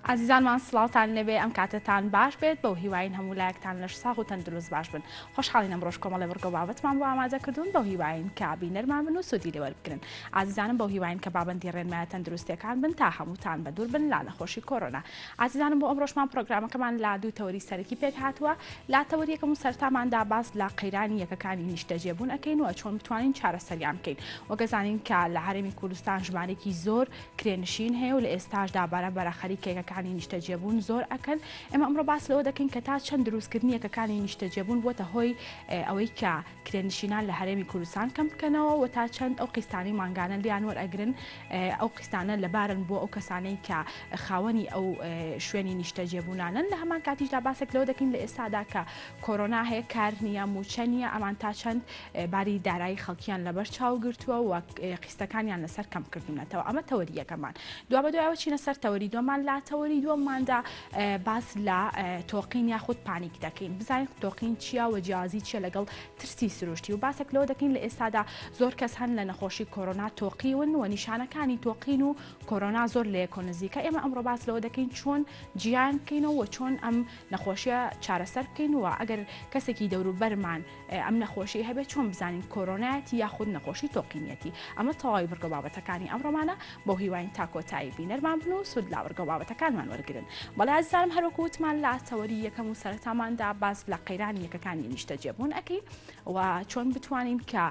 ئازیزانمان سڵاوتان لێبێ ئەم کاتەتان باش بێت بەو هیواین هەموو لایەکتان لەش ساغ و تەندروست باش بن خۆشحاڵین ئەمڕۆش کۆمەڵێ بڕگە و بابەتمان بۆ ئامادە کردوون بەو هیواین کە بینەرمان بن و سوودی لێ وەربگرن ئازیزانم بەو هیواین کە پابەندی ڕێنمایە تەندروستیەکان بن تا هەمووتان بەدوور بن لە نەخۆشی کۆرۆنا ئازیزانم بۆ ئەمڕۆشمان پرۆگرامەکەمان لە دوو تەوەری سەرەکی پێک هاتووە لە تەوەری یەکەم و سەرتاماندا باس لە قەیرانی یەکەکانی نیشتەجێبوون ئەکەین و چۆن بتوانین چارەسەریان بکەین وەک ئەزانین کە لە هەرێمی کوردستان ژمارێکی زۆر کرێنشین هەیە و لە ئێستاشدا بەرە بەرە خەریکە یەکەکانی نیشتەجێبوون زۆر ئەکەن ئێمە ئەمڕۆ باس لەوە دەکەین کە تا چەند دروستکردنی یەکەکانی نیشتەجێبوون بووەتە هۆی ئەوەی کە کرێنشینان لە هەرێمی کوردستان کەم بکەنەوە و تا چەند ئەو قیستانەی مانگانە لێیان وەرئەگرن ئەو قیستانە لەبارن بۆ ئەو کەسانەی کە خاوەنی ئەو شوێنی نیشتەجێبوونانەن لە هەمان کاتیشدا باسێک لەوە دەکەین لە ئێستادا کە کۆرۆنا هەیە کار نییە مووچە نییە ئەمان تا چەند باری دارایی خەڵکیان لەبەر چاو گرتووە و قیستەکانیان لەسەر کەم کردوونەتەوە ئەمە تەوەری یەکەمان دوابەدوایەوە چینە سەر تەوەری دووەمان لە تەوەری دووەماندا باس لە تۆقین یاخود panic دەکەین بزانین تۆقین چییە و جیاوازی چییە لەگەڵ ترسی سروشتی و باسێک لەوە دەکەین لە ئێستادا زۆر کەس هەن لە نەخۆشی کۆرۆنا تۆقیون و نیشانەکانی تۆقین و کۆرۆنا زۆر لە یەکۆ نزیکە ئێمە ئەمڕۆ باس لەوە دەکەین چۆن جیان بکەینەوە و چۆن ئەم نەخۆشیە چارەسەر بکەین و ئەگەر کەسێکی دەوروبەرمان ئەم نەخۆشی هەبێت چۆن بزانین کۆرۆنایەتی یاخود نەخۆشی تۆقینیەتی ئەمە تەواوی بڕگە بابەتەکانی ئەمڕۆمانە بەو هیواین تا کۆتایی بینەرمان بن و سوود لە بڕگە بابەتەکانمان وەرگرن بەڵێ ئازیزانم هەروەکو وتمان لە تەوەری یەکەم و سەرەتاماندا باس لە قەیرانی یەکەکانی نیشتەجێبوون ئەکەین و چۆن بتوانین کە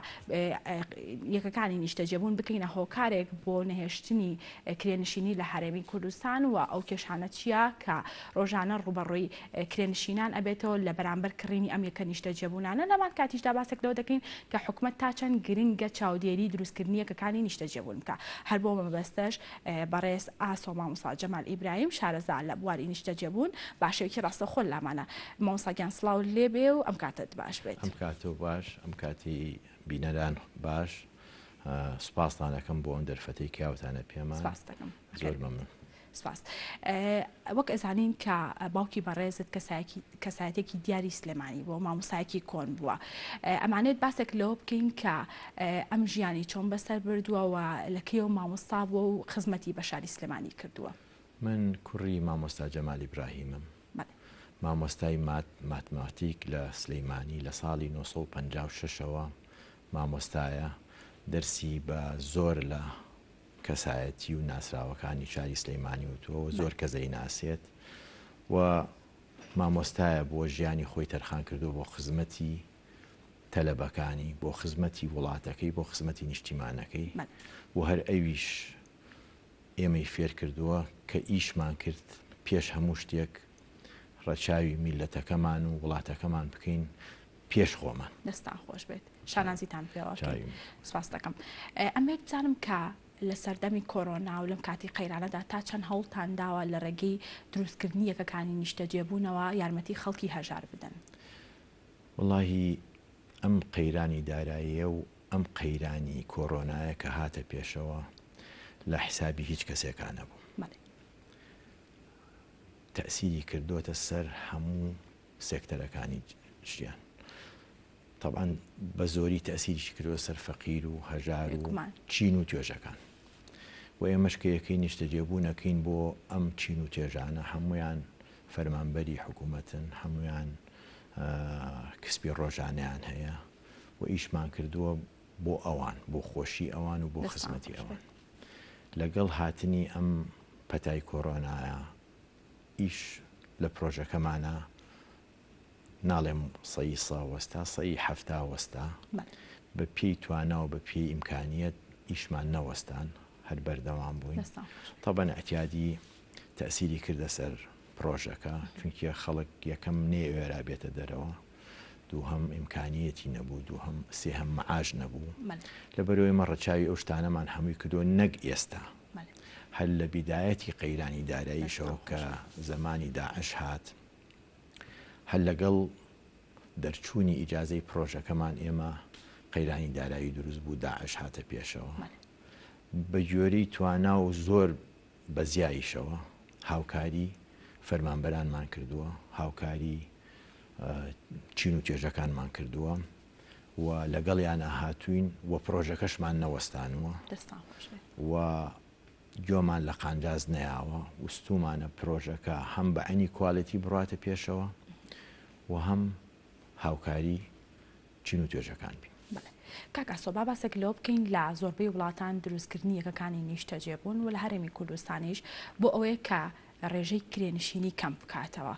یەکەکانی نیشتەجێبوون بکەینە هۆکارێک بۆ نەهێشتنی کرێنشینی لە هەرێمی کوردستان و ئەو کێشانە چییە کە ڕۆژانە ڕووبەڕووی کرێنشینان ئەبێتەوە لە بەرامبەر کڕینی ئەم یەکە نیشتەجێبوونانە، لەمان کاتیشدا باسێک لەوە دەکەین کە حکومەت تا چەند گرنگە چاودێری دروستکردنی یەکەکانی نیشتەجێبوون بکا. هەر بۆ مەبەستەش بەڕێز ئاسۆ مامۆستا جەمال ئیبراهیم شارەزا لە بواری نیشتەجێبوون بە شێوەیەکی ڕاستەوخۆ لامانە. مامۆستا گیان سڵاو لێبێ و ئەم کاتەت باش بێت. ئەم کاتەو باش، ئەم کاتی بینەران باش. سوپاستان ئەکەم بۆ ئەم دەرفەتەی کاوتانە پێمان. سوپاست دەکەم. زۆر مەمنون. سپاس. وەک ئەزانین کە باوکی بەڕێزت کەسایەتێکی دیاری سلێمانی بووە مامۆستایەکی کۆن بووە ئەمانێت باسێک لەوە بکەین کە ئەم ژیانی چۆن بەسەر بردووە و لە کەیەوە مامۆستا بووە و خزمەتی بە شاری سلێمانی کردووە. من کوڕی مامۆستا جەمال ئیبراهیمم. مامۆستای مات ماتماتیک لە سلیمانی لە ساڵی 1956 ەوە مامۆستایە دەرسی بە زۆر لە کەسایەتی و ناسراوەکانی شاری سلیمانی وتووە و زۆر کەس ئەیناسێت و مامۆستایە بووە ژیانی خۆی تەرخان کردووە بۆ خزمەتی تەلەبەکانی بۆ خزمەتی وڵاتەکەی بۆ خزمەتی نیشتیمانەکەی و هەر ئەویش ئێمەی فێر کردووە کە ئیشمان کرد پێش هەموو شتێک ڕەچاوی میلەتەکەمان و وڵاتەکەمان بکەین پێش خۆمان. دەستتان خۆش بێت شانازیتان پێوە سپاس دەکەم ئەمێت بزانم کە لە سەردەمی کۆرۆنا و لەم کاتی قەیرانەدا تا چەند هەوڵتان داوە لە ڕێگەی دروستکردنی یەکەکانی نیشتەجێبوونەوە یارمەتی خەڵکی هەژار بدەن؟ وەڵاهی ئەم قەیرانی داراییە و ئەم قەیرانی کۆرۆنایە کە هاتە پێشەوە لە حیسابی هیچ کەسێکا نەبوو. تەئسیری کردۆتە سەر هەموو سێکتەرەکانی ژیان تەبعەن بە زۆری تەئسیریشی کردوە سەر فەقیر و هەژار و چین و توێژەکان و ئێمەش کە یەکەی نیشتەجێبوون ئەکەین بۆ ئەم چین و توێژانە هەمویان فەرمانبەری حکوومەتن هەمویان کسپی ڕۆژانەیان هەیە و ئیشمان کردووە بۆ ئەوان بۆ خۆشی ئەوان و بۆ خزمەتی ئەوان لەگەڵ هاتنی ئەم پەتای کۆرۆنایە ئیش لە پرۆژەکەمانا ناڵێم سەی سە وەستا سەی 70 وەستا بە پێی توانا و بە پێی ئیمکانیەت ئیشمان نەوەستان هەر بەردەوام بووین تەبەن ئەتیادی تەسیری کردە سەر پرۆژەکە چونکە خەڵک یەکەم نەیەوێرا بێتە دەرەوە دووهەم ئیمکانیەتی نەبوو دووهەم سێهەم معاش نەبوو لەبەرەوەی مە ڕەچاوی ئەو شتانەمان هەمووی کردووە نەک ئێستا هەر لە بیدایەتی قەیرانی داراییشەوە کە زەمانی داعش هات، هەر لەگەڵ دەرچوونی ئیجازەی پرۆژەکەمان ئێمە قەیرانی دارایی دروست بوو، داعش هاتە پێشەوە. بە گوێرەی توانا و زۆر بە زیاییشەوە هاوکاری فەرمانبەرانمان کردووە، هاوکاری چین و توێژەکانمان کردووە. و لەگەڵیانا هاتووین و پرۆژەکەشمان نەوەستانووە. دەستان خۆش بێت. و. گۆمان لە قانجاز نەیاوە وستومانە پرۆژەکە هەم بە عەینی کوالێتی بڕاتە پێشەوە و هەم هاوکاری چین و توێژەکان بین. بەڵێ کاک ئاسۆ با باسێک لەوە بکەین لە زۆربەی وڵاتان دروستکردنی یەکەکانی نیشتەجێبوون و لە هەرێمی کوردستانیش بۆ ئەوەیە کە ڕێژەی کرێنشینی کەم بکاتەوە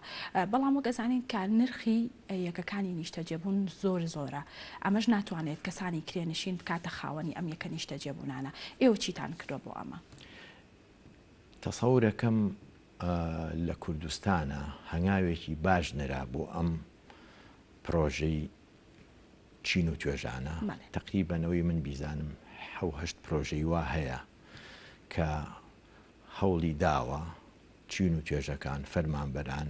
بەڵام وەک ئەزانین کە نرخی یەکەکانی نیشتەجێبوون زۆر زۆرە ئەمەش ناتوانێت کەسانی کرێنشین بکاتە خاوەنی ئەم یەکە نیشتەجێبوونانە ئێوە چیتان کردوە بۆ ئەمە؟ تەسەورەکەم لە کوردستانا هەنگاوێکی باش نرا بۆ ئەم پرۆژەی چین و توێژانە تەقریبەن ئەوەی من بیزانم حەو هەشت پرۆژەی وا هەیە کە هەوڵی داوە چین و توێژەکان فەرمانبەران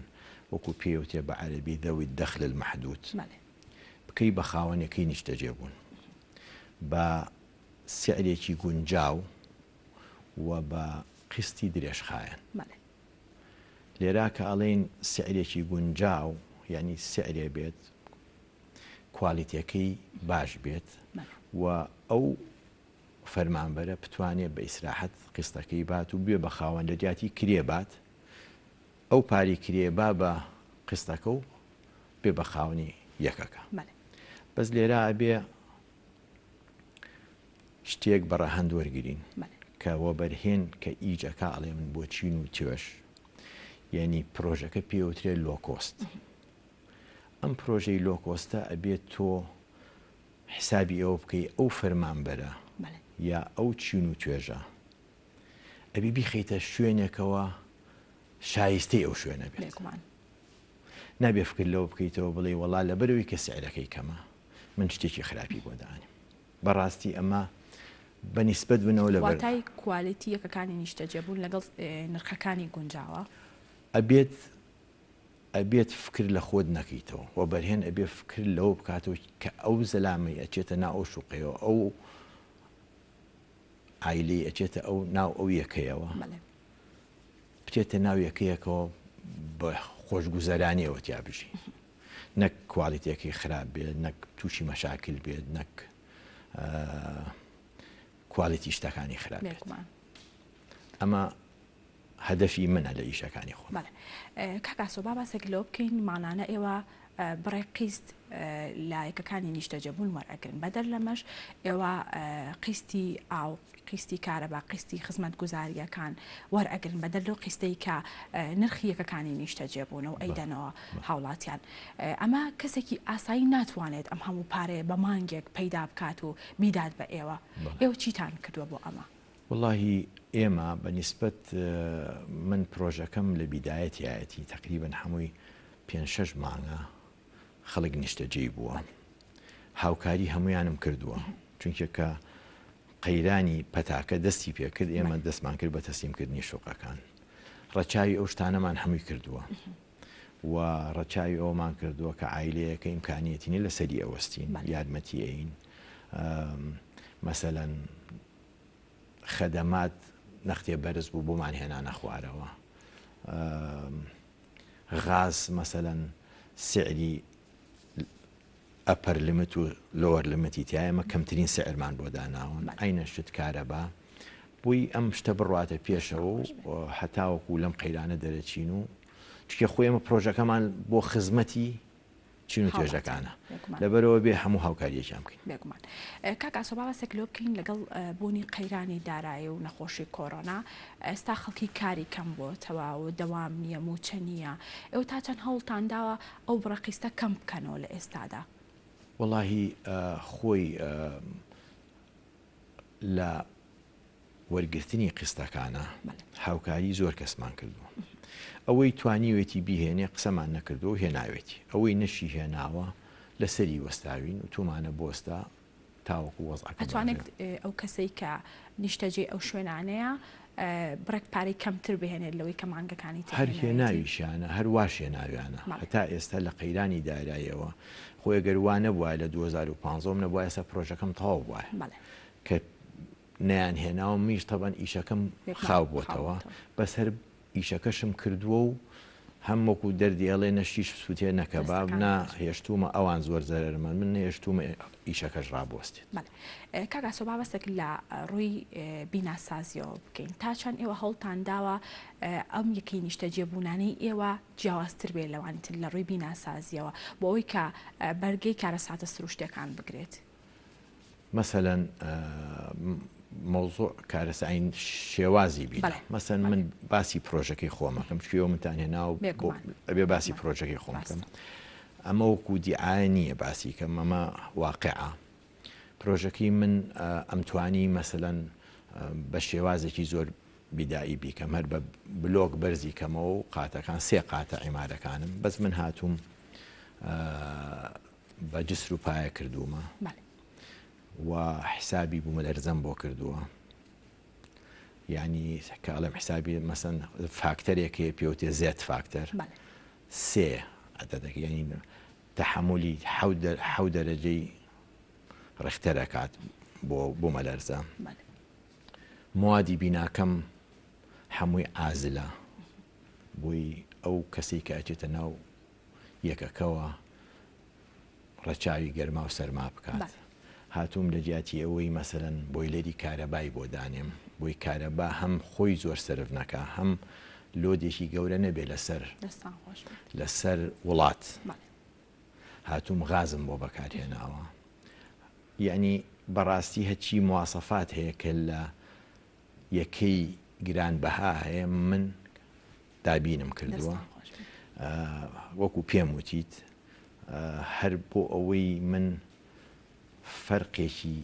وەکو پێوتێ بە عەرەبی ذوی الدخل المحدود بکەی بە خاوەنەکەی نیشتەجێ بوون بە سعرێکی گونجاو و بە قیستی درێژخایەن. لێرا کە ئەڵێین سعرێکی گونجاو یانی سعرێ بێت کوالیتێکەی باش بێت و ئەو فەرمانبەرە بتوانێت بە ئیسراحەت قیستەکەی بات و بێ بە خاوەن لە جیاتی کرێ بات ئەو پاری کرێ با بە قیستەکە و بێ بە خاوەنی یەکەکە بەس لێرا ئەبێ شتێک بە ڕەهەند وەرگرین کە وەبەرهێن کە ئیج ئەکا ئەڵێ من بۆ چین و توێژ یعنی پرۆژەکە پێوترێ low cost ئەم پرۆژەی low cost ە ئەبێت تۆ حسابی ئەوە بکەی ئەو فەرمانبەرە یا ئەو چین و توێژە ئەبی بیخەیتە شوێنێکەوە شایستەی ئەو شوێنە بێت نابێ فکر لەوە بکەیتەوە بڵێ وەڵا لەبەرەوەی کە سعرەکەی کەمە من شتێکی خراپی بۆ دانیم بەڕاستی ئەمە بە نیسبەت بنەوە لەبەر. واتای کوالێتی یەکەکانی نیشتەجێبوون لەگەڵ نرخەکانی گونجاوە؟ ئەبێت ئەبێت فکر لە خۆت نەکەیتەوە وەبەرهێن ئەبێ فکر لەوە بکاتەوە کە ئەو زەلامەی ئەچێتە ناو ئەو شوقەیەوە ئەو عایلەی ئەچێتە ئەو ناو ئەو یەکەیەوە بچێتە ناو یەکەیەکەوە بە خۆشگوزەرانیەوە تیا بژی. نەک کوالیتیەکەی خراپ بێت نەک تووشی مەشاکل بێت نەک کوالیتی شتەکانی خراپ بێت ئەمە هەدەفی منە لە ئیشەکانی خۆم. کاک ئاسۆ با باسێک لەوە بکەین مانانە ئێوە بڕێک قیست لە یەکەکانی نیشتەجێبوون وەرئەگرن بەدەر لەمەش ئێوە قیستی ئاو قیستی کارەبا، قیستی خزمەتگوزارییەکان وەرئەگرن بەدەر لەو قیستەی کە نرخی یەکەکانی نیشتەجێبوونە و ئەیدەنەوە هاوڵاتیان. ئەمە کەسێکی ئاسایی ناتوانێت ئەم هەموو پارەیە بە مانگێک پەیدا بکات و بیدات بە ئێوە. ئێوە چیتان کردووە بۆ ئەمە؟ وەڵاهی ئێمە بە نیسبەت من پرۆژەکەم لە بیدایەتیایەتی تەقریبەن هەمووی پێنج شەش مانگە خەڵک نیشتەجێی بووە هاوکاری هەمویانم کردووە چونکە کە قەیرانی پەتاکە دەستی پێکرد ئێمە دەستمان کرد بە تەسلیمکردنی شوقەکان ڕەچاوی ئەو شتانەمان هەمووی کردووە و ڕەچاوی ئەومان کردووە کە عیلەیەکە ئیمکانیەتی نیە لەسەری ئەوەستین یارمەتی ئەین مەسەلەن خەدەمات نەختێ بەرز بوو بۆمان هێنانە خوارەوە غاز مەسەلەن سعری upper limit و lower limit ی تیایە ئێمە کەمترین سعرمان بۆ داناون عەینە شت کارەبا بۆی ئەم شتە بڕواتە پێشەوە و هەتاوەکو لەم قەیرانە دەرەچین و چکە خۆی ئێمە پرۆژەکەمان بۆ خزمەتی چین و توێژەکانە لەبەرەوە بێ هەموو هاوکاریەکیان بکەین. بێگومان کاک ئاسۆ با باسێک لەوە بکەین لەگەڵ بوونی قەیرانی دارایی و نەخۆشی کۆرۆنا ئێستا خەڵکی کاری کەم بۆتەوە و دەوام نییە مووچە نییە ئێوە تا چەند هەوڵتان داوە ئەو بڕە قیستە کەم بکەنەوە لە ئێستادا؟ وەڵاهی خۆی لە وەرگرتنی قیستەکانە هاوکاری زۆر کەسمان کردووە ئەوەی توانیوێتی بیهێنێ قسەمان نەکردووە و هێناوێتی ئەوەی نەشی هێناوە لەسەری وەستاوین و تومانە بۆستە تاوەکو وەزعەکە ئەتوانێت ئەو کەسەی کە نیشتەجێی ئەو شوێنانەیە بڕێک پارەی کەمتر بهێنێت لەوەی کە مانگەکانی تر هەر هێناویشیانە هەر واش هێناویانە هەتا ئێستا لە قەیرانی دارایەوە خۆی گەر وا نەبوایە لە 2015 نەبوایە ئێستا پرۆژەکەم تەواو بوایە کە نەیان هێناوە منیش تەبەن ئیشەکەم خاو بۆتەوە بەس هەر ئیشەکەشم کردووە و. هەم وەکو دەردی ئەڵێ نە شیش بسوتێ نە کەباب، دەستەکان نا خۆش بێت. هێشتوومە ئەوان زۆر زەرەرمەند بن، نە هێشتوومە ئیشەکەش ڕابوەستێت. بەڵێ کاک ئاسۆ با باسێک لە ڕووی بیناسازیەوە بکەین تا چەند ئێوە هەوڵتان داوە ئەم یەکەی نیشتەجێبوونانەی ئێوە جیاوازتر بێت لەوانی تر لە ڕووی بیناسازیەوە بۆ ئەوەی کە بەرگەی کارەساتە سروشتیەکان بگرێت؟ مەسەلەن مەوزوع کارەساین شێوازی بینا مەسەن من باسی پرۆژەکەی خۆمەکەم چکەوە منتان هێنا و ئەبێ باسی پرۆژەکەی خۆم بکەم ئەمە وەکو دیعاە نییە باسی کەم ئەمە واقعە پرۆژەکەی من ئەمتوانی مەسەلەن بە شێوازێکی زۆر بیدایی بیکەم هەر بە بلۆک بەرزی کەمەوە و قاتەکان سێ قاتە عیمارەکانم بەس من هاتووم بە جسر و پایە کردوومە و حسابی بوومەلەرزەم بۆ کردووە یعنی کە ئەڵێم حسابی مەسەن فاکتەرێک هەیە پێوتێ Z factor سێ عەدەدەکە یعنی تەحەمولی حەو دەرەجەی ڕێختەر ئەکات بۆ بوومەلەرزە موادی بیناکەم هەمووی عازلە بۆی ئەو کەسەی کە ئەچێتە ناو یەکەکەوە ڕەچاوی گەرما و سەرما بکات. هاتووم لە جیاتی ئەوەی مەسەلەن بۆیلەری کارەبای بۆ دانێم، بۆی کارەبا هەم خۆی زۆر سەرف نەکا، هەم لۆدێکی گەورە نەبێ لەسەر لەسەر وڵات. هاتووم غازم بۆ بەکار هێناوە. یەعنی بەڕاستی هەچی مواسەفات هەیە کە لە یەکەی گرانبەها هەیە من دابینم کردووە وەکو پێم وتیت هەر بۆ ئەوەی من فەرقێکی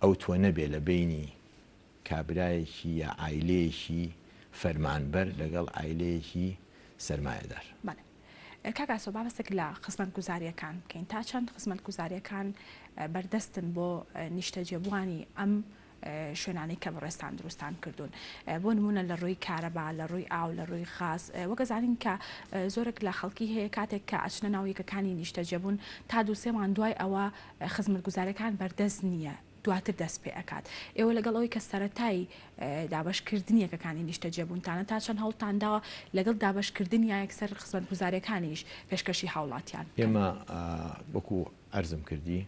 ئەو تۆ نەبێ لە بینی کابرایەکی یا ئایلەیەکی فەرمانبەر لەگەڵ ئایلەیەکی سەرمایەدار. کاک ئاسۆ با باسێک لە خزمەتگوزارییەکان بکەین تا چەند خزمەتگوزارییەکان بەردەستن بۆ نیشتەجێبووانی ئەم شوێنانەی کە بەڕێزتان دروستان کردوون بۆ نمونە لە ڕووی کارەبا لە ڕووی ئاو لە ڕووی غاز وەک ئەزانین کە زۆرێک لە خەڵکی هەیە کاتێک کە ئەچنە ناو یەکەکانی نیشتەجێبوون تا دووسێ مانگ دوای ئەوە خزمەتگوزاریەکان بەردەست نییە دواتر دەست پێ ئەکات ئێوە لەگەڵ ئەوەی کە سەرەتای دابەشکردنی یەکەکانی نیشتەجێبوونتانە تا چەند هەوڵتان داوە لەگەڵ دابەشکردنی یا یەکسەر خزمەتگوزاریەکانیش پێشکەشی هاوڵاتیان بکەن؟ ئێمە وەکو عەرزم کردی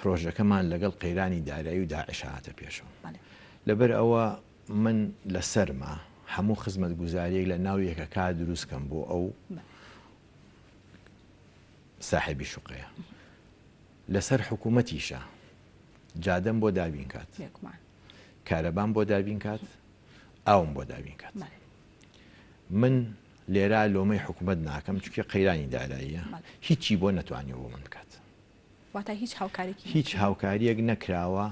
پرۆژەکەمان لەگەڵ قەیرانی دارایی و داعش هاتە پێشەوە. لەبەر ئەوە من لەسەرمە هەموو خزمەتگوزاریەک لە ناو یەکەکە دروست کەم بۆ ئەو ساحێبی شوقەیە. لەسەر حکوومەتیشە جادەم بۆ دابین کات، کارەبام بۆ دابین کات، ئاوم بۆ دابین کات. من لێرە لۆمەی حکوومەت ناکەم چونکە قەیرانی داراییە هیچی بۆ نەتوانیوە بۆ من بکات. واتە هیچ هاوکاریەکی هیچ هاوکاریەک نەکراوە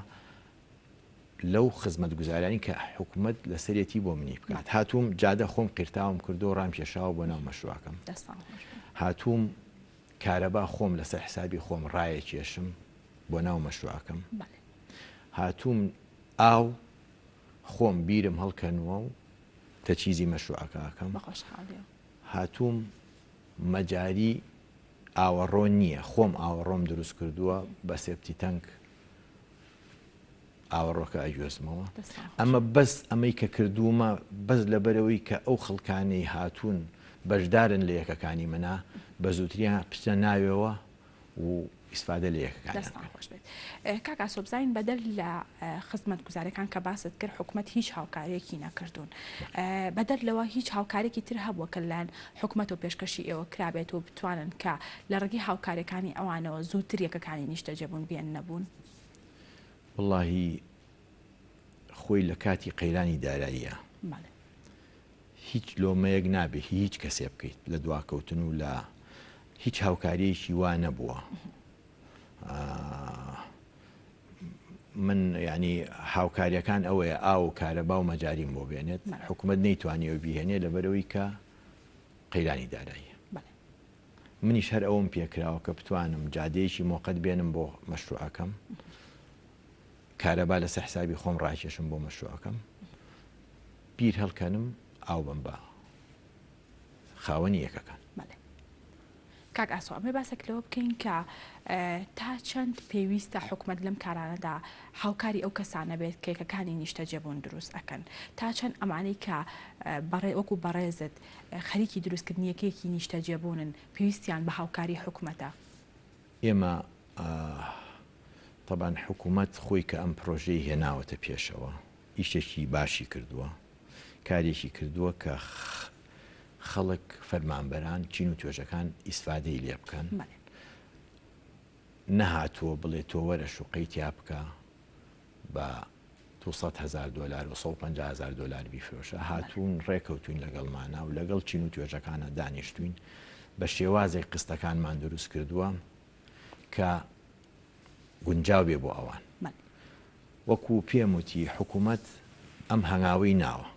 لەو خزمەتگوزارانی کە حکومەت لەسەرێتی بۆ منی بکات هاتووم جادە خۆم قیرتاوم کردو ڕام کێشاوە بۆ ناو مەشروعەکەم هاتووم کارەبا خۆم لەسەر حسابی خۆم ڕایە کێشم بۆ ناو مەشروعەکەم هاتووم ئاو خۆم بیرم هەڵکەنووە و تەچیزی مەشروعەکەکەم هاتووم مەجاری ئاوەڕۆ نییە خۆم ئاوەڕۆم دروست کردووە بە سێپتی تەنک ئاوەڕۆکە ئەگوێزمەوە ئەمە بەس ئەمەی کە کردوومە بەس لەبەرەوەی کە ئەو خەڵکانەی هاتوون بەشدارن لە یەکەکانی منا بە زووتریان بچنە ناوێوە و ئیسفادە لە یەکەکانیان دەستان خۆش بێت کاک ئاسۆ بزانین بەدەر لە خزمەتگوزاریەکان کە باست کرد حکومەت هیچ هاوکاریەکی نەکردوون بەدەر لەوە هیچ هاوکارێکی تر هەبووە کە لەلایەن حکومەت و پێشکەشی ئێوە کرابێت و بتوانن کە لە ڕێگەی هاوکاریەکانی ئەوانەوە زووتر یەکەکانی نیشتەجێبوون بێن نەبوون؟ وەڵاهی خۆی لە کاتی قەیرانی داراییە هیچ لۆمەیەک نابێ هی هیچ کەسێ بکەیت لە دواکەوتن و لە هیچ هاوکاریەکی وا نەبووە من یعنی هاوکاریەکان ئەوەیە ئاو و کارەبا و مەجاریم بۆ بێنێت حکوومەت نەیتوانیەوە بیهێنێ لەبەرەوەی کە قەیرانی دارایی منیش هەر ئەوم پێکراوە کە بتوانم جادەیەکی مۆقەت بێنم بۆ مەشروعەکەم کارەبا لەسەر حسابی خۆم ڕاکێشم بۆ مەشروعەکەم بیر هەڵکەنم ئاو بم بە خاوەنی یەکەکان. بەڵێ. کاک ئاسۆ ئەمەوێ باسێک لەوە بکەین کە تا چەند پێویستە حکومەت لەم کارانەدا هاوکاری ئەو کەسانە بێت کە یەکەکانی نیشتەجێبوون دروست ئەکەن تا چەند ئەمانەی کە بەڕێ وەکو بەڕێزت خەریکی دروستکردنی یەکەیەکی نیشتەجێبوونن پێویستیان بە هاوکاری حکومەتە؟ ئێمە تەبعەن حکومەت خۆی کە ئەم پرۆژەی هێناوەتە پێشەوە ئیشێکی باشی کردووە، کارێکی کردووە کە خەڵک، فەرمانبەران، چین و توێژەکان ئیسفادەی لێ بکەن. نەهاتووە بڵێ تۆ وەرە شوقەی تیا بکە بە 200 هەزار دۆلار و 150 هەزار دۆلار بیفرۆشە. هاتوون ڕێکەوتوین لەگەڵمانە و لەگەڵ چین و توێژەکانە دانیشتوین بە شێوازێک قستەکانمان دروست کردووە کە گونجاو بێ بۆ ئەوان. وەکو پێم وتی حکومەت ئەم هەنگاوەی ناوە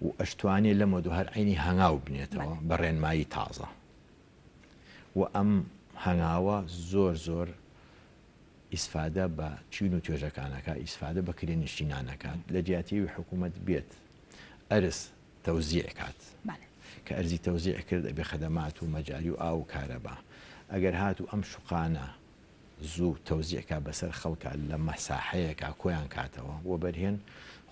و ئەشتوانێ لەمەودوا هەر عەینی هەنگاو بنێتەوە بە ڕێنمایی تازە و ئەم هەنگاوە زۆر زۆر ئیسفادە بە چین و توێژەکان ئەکا، ئیسفادە بە کرێنشینان ئەکات، لە جیاتی ئەوی حکومەت بێت ئەرز تەوزیع کات، کە ئەرزی تەوزیع کرد ئەبێ خەدەمات و مەجاری و ئاو و کارەبا، ئەگەر هاتوو ئەم شوقانە زوو تەوزیع کا بەسەر خەڵکا لە مەساحەیەکا کۆیان کاتەوە وەبەرهێن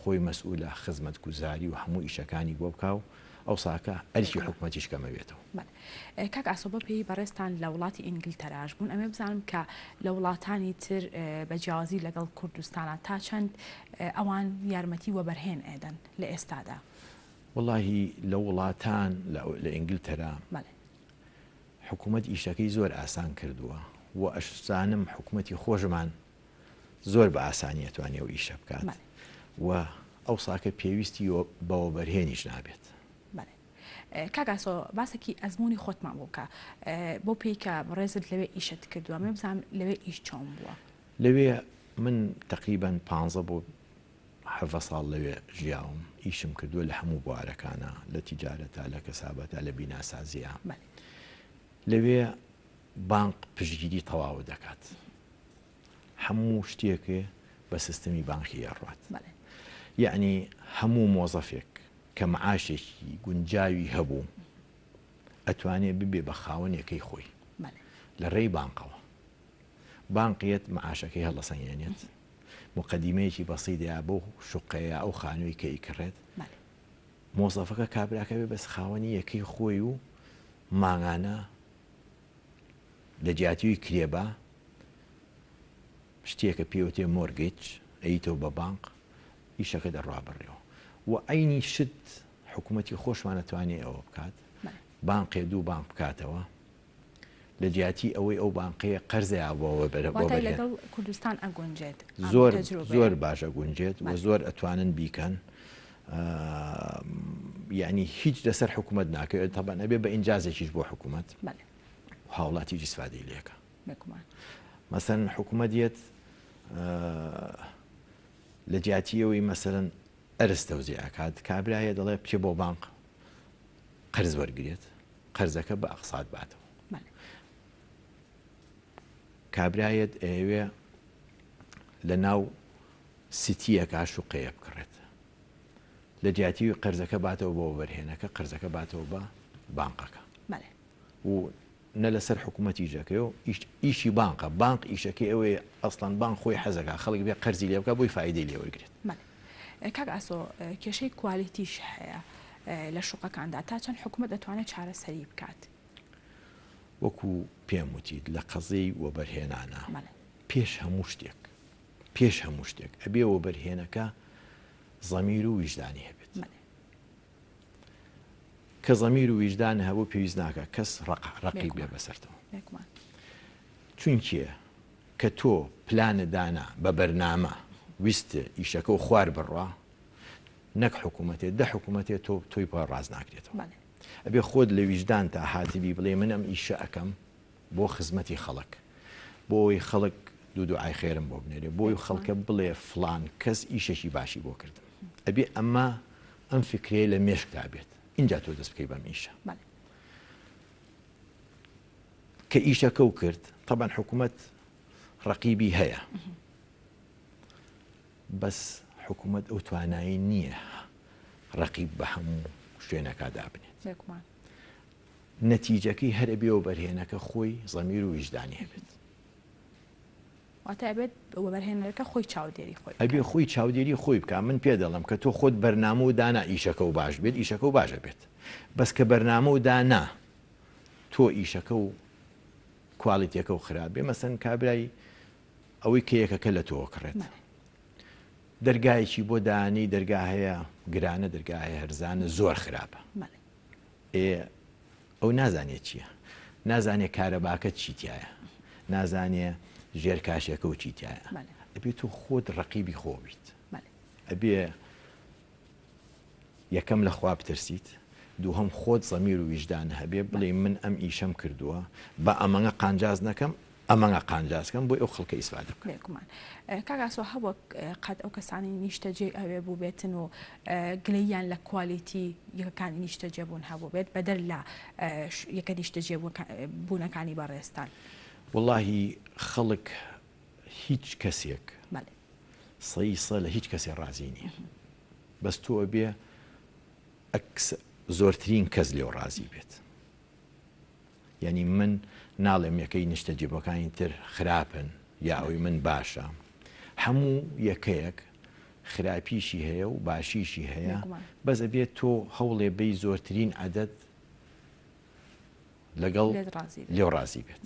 خۆی مەسئولە خزمەتگوزاری و هەموو ئیشەکانی بۆ بکا و ئەوساکە ئەرکی حکومەتیش کەمەبێتەوە. بەڵێ کاک ئاسۆ بە پێی بەڕێزتان لە وڵاتی ئینگلتەراش بوون ئەمێ بزانم کە لە وڵاتانی تر بە جیاوازی لەگەڵ کوردستانا تا چەند ئەوان یارمەتی وەبەرهێن ئەدەن لە ئێستادا؟ وەڵاهی لە وڵاتان لە ئینگلتەرا حکومەت ئیشەکەی زۆر ئاسان کردووە و ئەشزانم حکومەتی خۆشمان زۆر بە ئاسانی ئەتوانێ ئەو ئیشە بکات و ئەوساکە پێویستی بە وەبەرهێنیش نابێت. بەڵێ کاک ئاسۆ باسێکی ئەزموونی خۆتمان بۆ بکە بەو پێی کە بەڕێزت لەوێ ئیشت کردووە من بزانم لەوێ ئیش چۆن بووە؟ لەوێ من تەقریبەن پانزە بۆ حەڤە ساڵ لەوێ ژیاوم، ئیشم کردووە لە هەموو بوارەکانا، لە تیجارەتا، لە کەسابەتا، لە بیناسازیا. لەوێ بانق پشتگیری تەواوت دەکات. هەموو شتێکێ بە سیستمی بانقی ئەڕوات. یەعنی هەموو مۆزەفێک کە معاشێکی گونجاوی هەبوو ئەتوانێ ببێ بە خاوەن یەکەی خۆی لە ڕێی بانقەوە. بانق یەت معاشەکەی هەڵەسەنگێنێت. موقەدیمەیەکی بەسیتە بەو شوقەیە یا ئەو خانووی کە ئیکڕێت مۆزەفەکە کابراکە بێ بەس خاوەنی یەکەی خۆی و مانگانە لە جیاتیوی کرێبا شتێکە پێوتێ مۆرگج ئەیتەوە بە بانق ئیشەکە دەڕوا بڕێەوە و عینی شت حکوومەتی خۆشمانە توانێ ئەوە بکات بانقێ دوو بانق بکاتەوە لە جیاتی ئەوەی ئەو بانقەیە قەرزە یا بۆ وەبەرە بۆ واتای لەگەڵ کوردستان ئەگونجێت ئەم زۆر تەجروبەیە. زۆر باش ئەگونجێت و زۆر ئەتوانن بیکەن یعنی هیچ لەسەر حکوومەت ناکەوێت تەبەن ئەبێ بە ئینجازێکیش بۆ حکوومەت بەڵێ و هاوڵاتیش ئیسفادەی لێکە بێگومان مەسەن حکوومەت یەت لە جیاتی ئەوەی مەسەرەن ئەرز تەوزیع ئەکات کابرایە دەڵێ بچێ بۆ بانق قەرز وەرگێت قەرزەکە بە ئەقسات باتەوە. کابرایەت ئەیەوێ لە ناو سیتیەکە شوقەیە بکڕێت لە جیاتی قەرزەکە باتەوە بۆ وەبەرهێنەکە قەرزەکە باتەوە بە بانقەکە و نە لەسەر حکوومەتی ژەکەی و ئیشی بانقە بانق ئیشەکەی ئەوەیە ئەسڵەن بانق خۆی حەزەکە خەڵک بێ قەرزی لێ بکە بۆی فیدەی لێوەرگێت. کاک ئاسۆ کێشەی کوالیتیش هەیە لە شوقەکاندا تا چەند حکومەت دەتوانێت چارەسەری بکات؟ وەکو پێم وتیت لە قەزیەی وەبەرهێنانا پێش هەموو شتێک پێش هەموو شتێک ئەبێ وەبەرهێنەکە زەمیر و ویژدانی هەبێت کە زەمیر و ویژدان هەبوو پێویست ناکە کەس ڕق ڕقی بێ بەسەرتەوە چونکێ کە تۆ پلانت دانا بە بەرنامە ویست ئیشەکە و خوار بڕوا نەک حکوومەتێ دە حکوومەتێ تۆ تۆی پا ڕاست ناکرێتەوە ئەبێ خۆت لە ویژدان تا هاتبی بڵێ من ئەم ئیشە ئەەکەم بۆ خزمەتی خەڵک بۆ ئەوەی خەڵک دوو دوعای خێرم بۆ بنێرێ بۆی خەڵکە بڵێ فلان کەس ئیشێکی باشی بۆ کردم ئەبێ ئەمە ئەم فکرەیە لە مێشکتا بێت اینجا تۆ دەست بکەی بەم ئیشە کە ئیشەکەو کرد تەبعەن حکومەت ڕەقیبی هەیە بەس حکومەت ئەو توانایی نییە ڕەقیب بە هەموو شوێنەکە دابنێت. نەتیجەکەی هەر ئەبێ وەبەرهێنەکە خۆی زەمیر و ویژدانی هەبێت. واتە ئەبێت وەبەرهێنەرەکە خۆی چاودێری خۆی بکات. ئەبێ خۆی چاودێری خۆی بکات. من پێ دەڵێم کە تۆ خۆت بەرنامە و دانا ئیشەکە و باش بێت ئیشەکە و باش ئەبێت. بەس کە بەرنامە و دانا تۆ ئیشەکە و کوالیتیەکە و خراپ بێ مەسەن کابرای ئەوەی کە یەکەکە لە تۆ ئەکڕێت دەرگایەکی بۆ دانی دەرگا هەیە گرانە دەرگا هەیە هەرزانە زۆر خراپە ئێ ئەو نازانێ چییە نازانێ کارەباکە چی تایە نازانێ ژێر کاشێکە و چی تایە ئەبێ تۆ خۆت ڕقیبی خۆ بیت ئەبێ یەکەم لە خوا بترسیت دووهەم خۆت زەمیر و ویژدان هەبێ بڵێی من ئەم ئیشەم کردووە با ئەمەنگە قانجاز نەکەم ئەمەنگە قانجاز کەم بۆی ئەو خەڵکە ئیسفادە بکەم. بێگومان کاک ئاسۆ هەبووە قەت ئەو کەسانەی نیشتەجێی ئەوێ بووبێتن و گلەییان لە کوالیتی یەکەکانی نیشتەجێبوون هەبووبێت بەدەر لە یەکە نیشتەجێ بوونەکانی بەڕێزتان؟ وەڵاهی خەڵک هیچ کەسێک سەی سە لە هیچ کەسێ ڕازی نییە بەس تۆ ئەبێ ئەکس زۆرترین کەس لێو ڕازی بێت یعنی من ناڵێم یەکەی نیشتەجێبووەکانی تر خراپن یا ئەوی من باشە هەموو یەکەیەک خراپیشی هەیە و باشیشی هەیە بەس ئەبێت تۆ هەوڵێ بی زۆرترین عدد لەگەڵ لێو ڕازی بێت.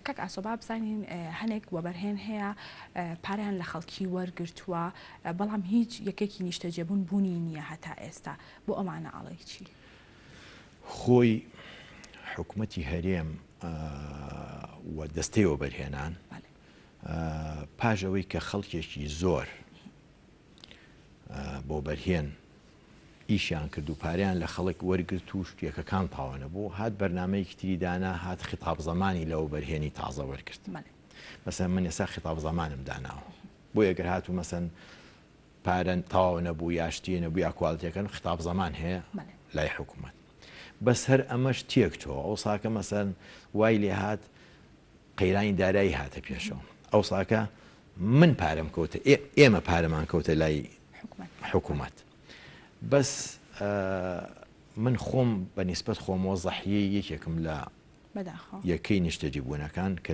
کاک ئاسۆ با بزانین هەنێک وەبەرهێن هەیە پارەیان لە خەڵکی وەرگرتووە بەڵام هیچ یەکێکی نیشتەجێبوون بوونی نییە هەتا ئێستا بۆ ئەمانە ئەڵێی چی؟ خۆی حکومەتی هەرێم و دەستەی وەبەرهێنان پاش ئەوەی کە خەڵکێکی زۆر بۆ بەرهێن ئیشیان کرد و پارەیان لە خەڵک وەرگرت و شتێکەکان تاوە نەبوو هات بەرنامەیەکی تری دانا هات خیتاب زەمانی لە وەبەرهێنی تازە وەرگرت مەسەن من ئێستا خیتاب زەمانم داناوە بۆیە گەر هاتوو مەسەن پارە تەواو نەبوو یا شتێ نەبوو یا کوالتیەکەن خیتاب زەمان هەیە لای حکوومەت بەس هەر ئەمەش تێک چۆ ئەوساکە مەسەن وای لێ هات قەیرانی دارایی هاتە پێشەوە ئەوساکە من پارەم کەوتە ئێمە پارەمان کەوتە لای حکوومەت بەس من خۆم بە نیسبەت خۆمەوە زەحیەی یەکێکم لە یەکەی نیشتەجێبوونەکان کە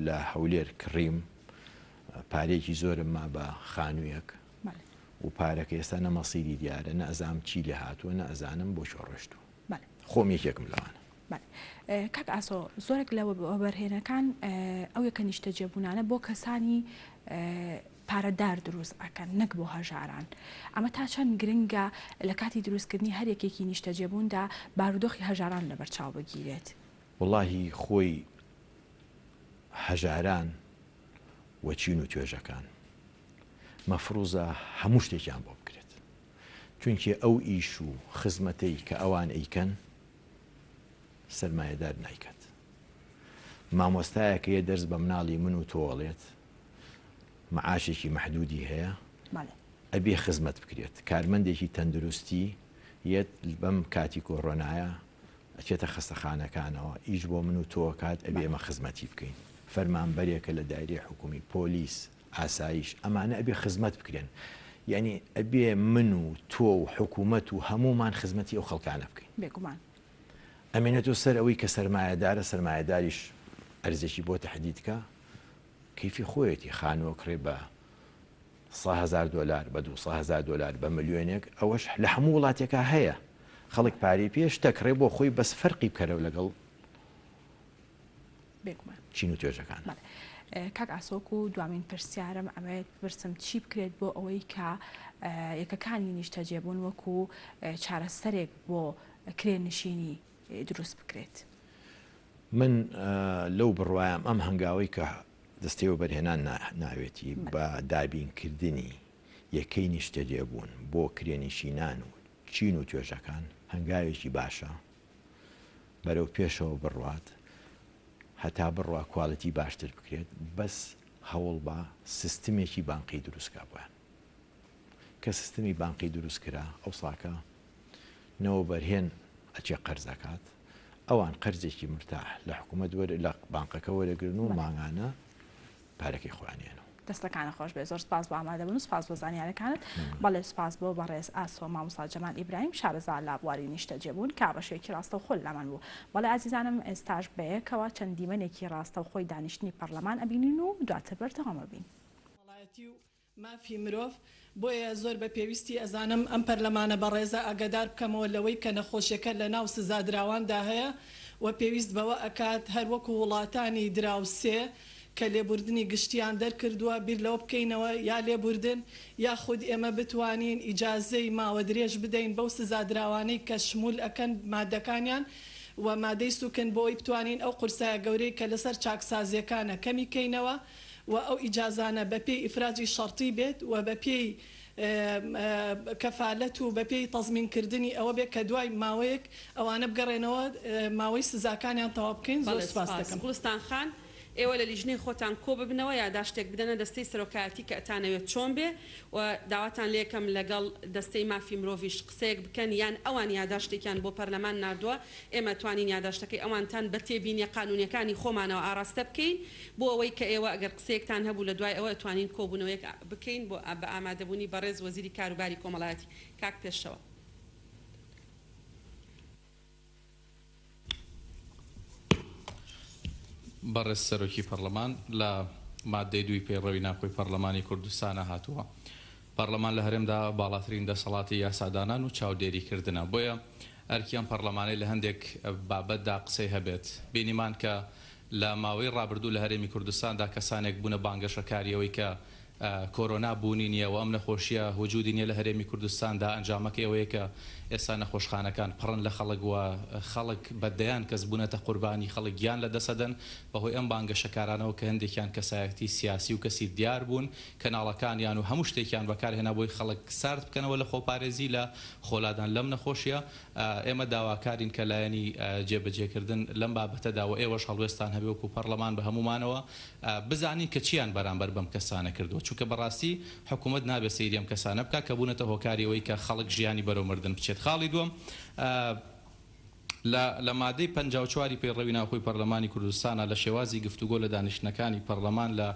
لە هەولێر کڕیم پارەیەکی زۆرم ما بە خانوویەک و پارەکە ئێستا نە مەسیری دیارە نە ئەزانم چی لێ هاتووە نە ئەزانم بۆ کوێ ڕۆشتووە خۆم یەکێکم لەوانە. کاک ئاسۆ زۆرێک لە وەبەرهێنەکان ئەو یەکە نیشتەجێبوونانە بۆ کەسانی پارەدار دروست ئەکەن نەک بۆ هەژاران ئەمە تا چەند گرنگە لە کاتی دروستکردنی هەر یەکێکی نیشتەجێبووندا بارودۆخی هەژاران لەبەرچاو بگیرێت؟ وەڵاهی خۆی هەژاران و چین و توێژەکان مەفروزە هەموو شتێکیان بۆ بکرێت چونکێ ئەو ئیش و خزمەتەی کە ئەوان ئەیکەن سەرمایەدار نایکات مامۆستایەک هەیە دەرس بە مناڵی من و تۆ ئەڵێت معاشێکی مەحدودی هەیە ئەبێ خزمەت بکرێت کارمەندێکی تەندروستی یەت بەم کاتی کۆرۆنایە ئەچێتە خەستەخانەکانەوە ئیش بۆ من و تۆ کات ئەبێ ئێمە خزمەتی بکەین فەرمانبەرێکە لە دایرەی حکومی پۆلیس ئاسایش ئەمانە ئەبێ خزمەت بکرێن یعنی ئەبێ من و تۆ و حکوومەت و هەمومان خزمەتی ئەو خەڵکانە بکەین بێگومان ئەمێنێتەوە سەر ئەوەی کە سەرمایەدارە سەرمایەداریش ئەرزێکی بۆ تەحدید کا کەیفی خۆیەتی خانوو ئەکڕێ بە 100 هەزار دۆلار بە 200 هەزار دۆلار بە ملیۆنێک ئەوەش لە هەموو وڵاتێکا هەیە خەڵک پارەی پێ شتەکڕێ بۆ خۆی بەس فەرقی بکەرەوە لەگەڵ بێگومان چین و توێژەکان. بەڵێ کاک ئاسۆ وەکو دوامین پرسیارم ئەمەوێت بپرسم چی بکرێت بۆ ئەوەی کە یەکەکانی نیشتەجێبوون وەکو چارەسەرێک بۆ کرێنشینی دروست بکرێت؟ من لەو بڕوایەم ئەم هەنگاوەی کە دەستەی وەبەرهێنان ناوێتی بە دابینکردنی یەکەی نیشتەجێبوون بۆ کرێنشینان و چین و توێژەکان هەنگاوێکی باشە بەرەو پێشەوە بڕوات هەتا بڕوا کوالیتی باشتر بکرێت بەس هەوڵ بە سیستمێکی بانقی دروست کا بۆیان کە سیستمی بانقی دروست کرا ئەوساکە نە وەبەرهێن ئەچێ قەرز ئەکات ئەوان قەرزێکی مرتاح لە حکوومەت وەر لە بانقەکە وەرەگرن و مانگانە پارەکەی خۆیان ێنەوە. دەستەکانت خۆش بێت زۆر سپاس بۆ ئامادەبوون و سپاس بۆ زانیارەکانت. بەڵێ سپاس بۆ بەڕێز ئاسۆ مامۆستا جەمال ئیبراهیم شارەزا لە بواری نیشتەجێبوون کە بە شێوەیەکی ڕاستەوخۆ لەلامان بوو. بەڵێ ئازیزانم ئێستاش بەیەکەوە چەند دیمەنێکی ڕاستەوخۆی دانیشتنی پەڕلەمان ئەبینین و دواتر بەردەوام ئەبین. کۆمەڵایەتی و مافی مرۆڤ، بۆیە زۆر بە پێویستی ئەزانم ئەم پەرلەمانە بەڕێزە ئاگادار بکەمەوە لەوەی کە نەخۆشیەکە لە ناو سزادراواندا هەیە و پێویست بەوە ئەکات هەر وەکو وڵاتانی دراوسێ کە لێبوردنی گشتیان دەرکردووە بیر لەوە بکەینەوە یا لێبوردن یاخود ئێمە بتوانین ئیجازەی ماوە درێژ بدەین بەو سزادراوانەی کە شمول ئەکەن مادەکانیان و مادەی سوکن بۆ ئەوەی بتوانین ئەو قورسایە گەورەی کە لەسەر چاکسازیەکانە کەمی کەینەوە و ئەو ئیجازانە بە پێی ئیفراجی شەرتی بێت و بە پێی کەفالەت و بە پێی تەزمین کردنی ئەوە بێت کە دوای ماوەیەک ئەوانە بگەڕێنەوە ماوەی سزاکانیان تەواو بکەین. زۆر بەڵێ سوپاست سپاس. دەکەم. گوڵستان خان، ئێوە لە لیژنەی خۆتان کۆ ببنەوە یاداشتێک بدەنە دەستەی سەرۆکایەتی کە ئەتانەوێت چۆن بێ و داواتان لێکەم لەگەڵ دەستەی مافی مرۆڤیش قسەیەک بکەن یان ئەوان یاداشتێکیان بۆ پەرلەمان ناردووە ئێمە توانین یاداشتەکەی ئەوانتان بە تێبینیە قانونیەکانی خۆمانەوە ئاراستە بکەین بۆ ئەوەی کە ئێوە ئەگەر قسەیەکتان هەبوو لە دوای ئەوە ئەتوانین کۆبوونەوەیەک بکەین بۆ بە ئامادەبوونی بەڕێز وەزیری کاروباری کۆمەڵایەتی کاک پێشەوا. بەڕێز سەرۆکی پەڕلەمان، لە ماددەی دووی پەیڕەوی ناوخۆی پەڕلەمانی کوردستانا هاتووە، پەڕلەمان لە هەرێمدا باڵاترین دەسەڵاتی یاسادانان و چاودێریکردنە، بۆیە ئەرکی ئەم پەڕلەمانەی لە هەندێک بابەتدا قسەی هەبێت. بینیمان کە لە ماوەی ڕابردوو لە هەرێمی کوردستاندا کەسانێک بوونە بانگەشەکاری ئەوەی کە کۆرۆنا بوونی نییە و ئەم نەخۆشییە وجودی نییە لە هەرێمی کوردستاندا، ئەنجامەکەی ئەوەیە کە ئێستا نەخۆشخانەکان پڕن لە خەڵک و خەڵک بە دەیان کەس بوونەتە قوربانی، خەڵک گیان لەدەسەدەن بەهۆی ئەم بانگەشەکارانەوە کە هەندێکیان کەسایەتی سیاسی و کەسی دیار بوون، کەناڵەکانیان و هەموو شتێکیان بەکارهێنا بۆی خەڵک سارد بکەنەوە لە خۆپارێزی لە خۆلادان لەم نەخۆشییە. ئێمە داواکارین کە لایەنی جێبەجێکردن لەم بابەتەدا و ئێوەش هەڵوێستان هەبێ وەکو پەڕلەمان بە هەموومانەوە بزانین کە چیان بەرامبەر بەم کەسانە کردووە، چونکە بەڕاستی حکومەت نابێ سەیری ئەم کەسانە بکات کە بوونەتە هۆکاری ئەوەی کە خەڵک ژیانی بەرەو مردن بچێت. خاڵی دووەم، لە لە مادەی 54 ی پەیڕەوی ناوخۆی پەرلەمانی کوردستانا لە شێوازی گفتوگۆ لە دانیشتنەکانی پەرلەمان لە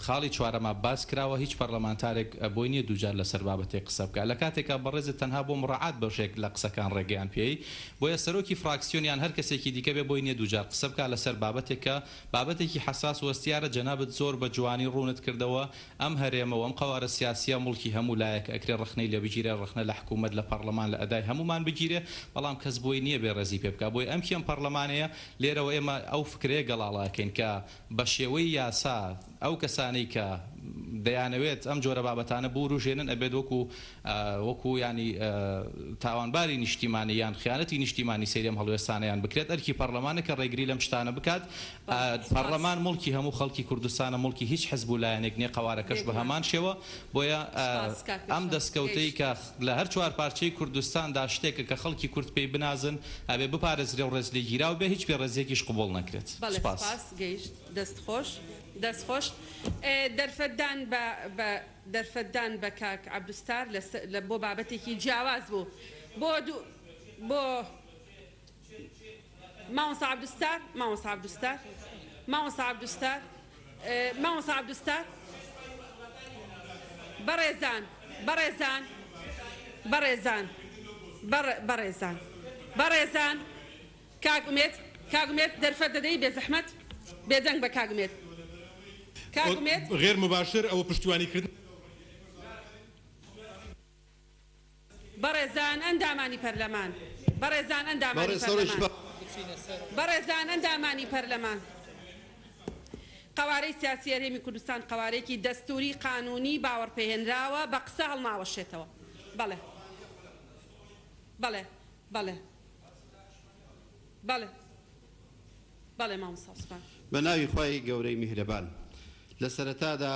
خاڵی چوارەما باس کراوە هیچ پەرلەمانتارێک بۆی نیە دووجار لەسەر بابەتێک قسە بکات لە کاتێکا بەڕێزت تەنها بۆ مڕاعات بەشێک لە قسەکان ڕێگەیان پێی بۆیە سەرۆکی فراکسیۆن یان هەر کەسێکی دیکە بێ بۆی نیە دووجار قسە بکات لەسەر بابەتێک کە بابەتێکی حەساس و هەستیارە جەنابت زۆر بە جوانی ڕوونت کردەوە ئەم هەرێمە و ئەم قەوارە سیاسیە موڵکی هەموو لایەکە ئەکرێ ڕەخنەی لێ بگیرێ ڕەخنە لە حکومەت لە پەڕلەمان لە ئەدای هەموومان بگیرێ بەڵام کەس بۆی نیە بێ ڕێزی پێ بکا بۆیە ئەم کێم پەڕلەمانەیە لێرەوە ئێمە ئەو فکرەیە گەڵاڵە ئەکەین کە بە شێوەی یاسا ئەو کەسانەی کە دەیانەوێت ئەم جۆرە بابەتانە بوروژێنن ئەبێت وەکو وەکو یانی تاوانباری نیشتیمانی یان خیانەتی نیشتیمانی سەیری ئەم هەڵوێستانەیان بکرێت ئەرکی پەڕلەمانە کە ڕێگری لەم شتانە بکات پەڕلەمان موڵکی هەموو خەڵکی کوردستانە موڵکی هیچ حزب و لایەنێک نیە قەوارەکەش بە هەمان شێوە بۆیە ئەم دەستکەوتەی کە لە هەر چوار پارچەی کوردستاندا شتێکە کە خەڵکی کورد پێی بنازن ئەبێ بپارێزرێ و ڕێزلێگیراو بێ هیچ بێڕێزیەکیش قبوڵ نەکرێت. بەڵێ سوپاس. سوپاس گەیشت دەست خۆش دەست خۆش دەرفەت دان بە بە دەرفەت دان بە کاک عەبدولستار لە لە بۆ بابەتێکی جیاواز بوو بۆ دوو بۆ مامۆستا عەبدولستار مامۆستا عەبدولستار مامۆستا عەبدولستار مامۆستا عەبدولستار بەڕێزان بەڕێزان بەڕێزان بەڕێزان بەڕێزان کاک ئومێد کاک ئومێد دەرفەت دەدەی بێزەحمەت بێدەنگ بە کاک ئومێد کاک ئومێد. غیر مباشر ئەوە پشتیوانی کردن. بەڕێزان ئەندامانی پەرلەمان بەڕێزان ئەندامانی پەرلەمان بەڕێزان ئەندامانی پەرلەمان قەوارەی سیاسی هەرێمی کوردستان قەوارەیەکی دەستوری قانونی باوەڕپێهێنراوە بە قسە هەڵناوەشێتەوە بەڵێ بەڵێ بەڵێ بەڵێ بەڵێ مامۆستا عوسمان. بە ناوی خوای گەورەی میهرەبان. لە سەرەتادا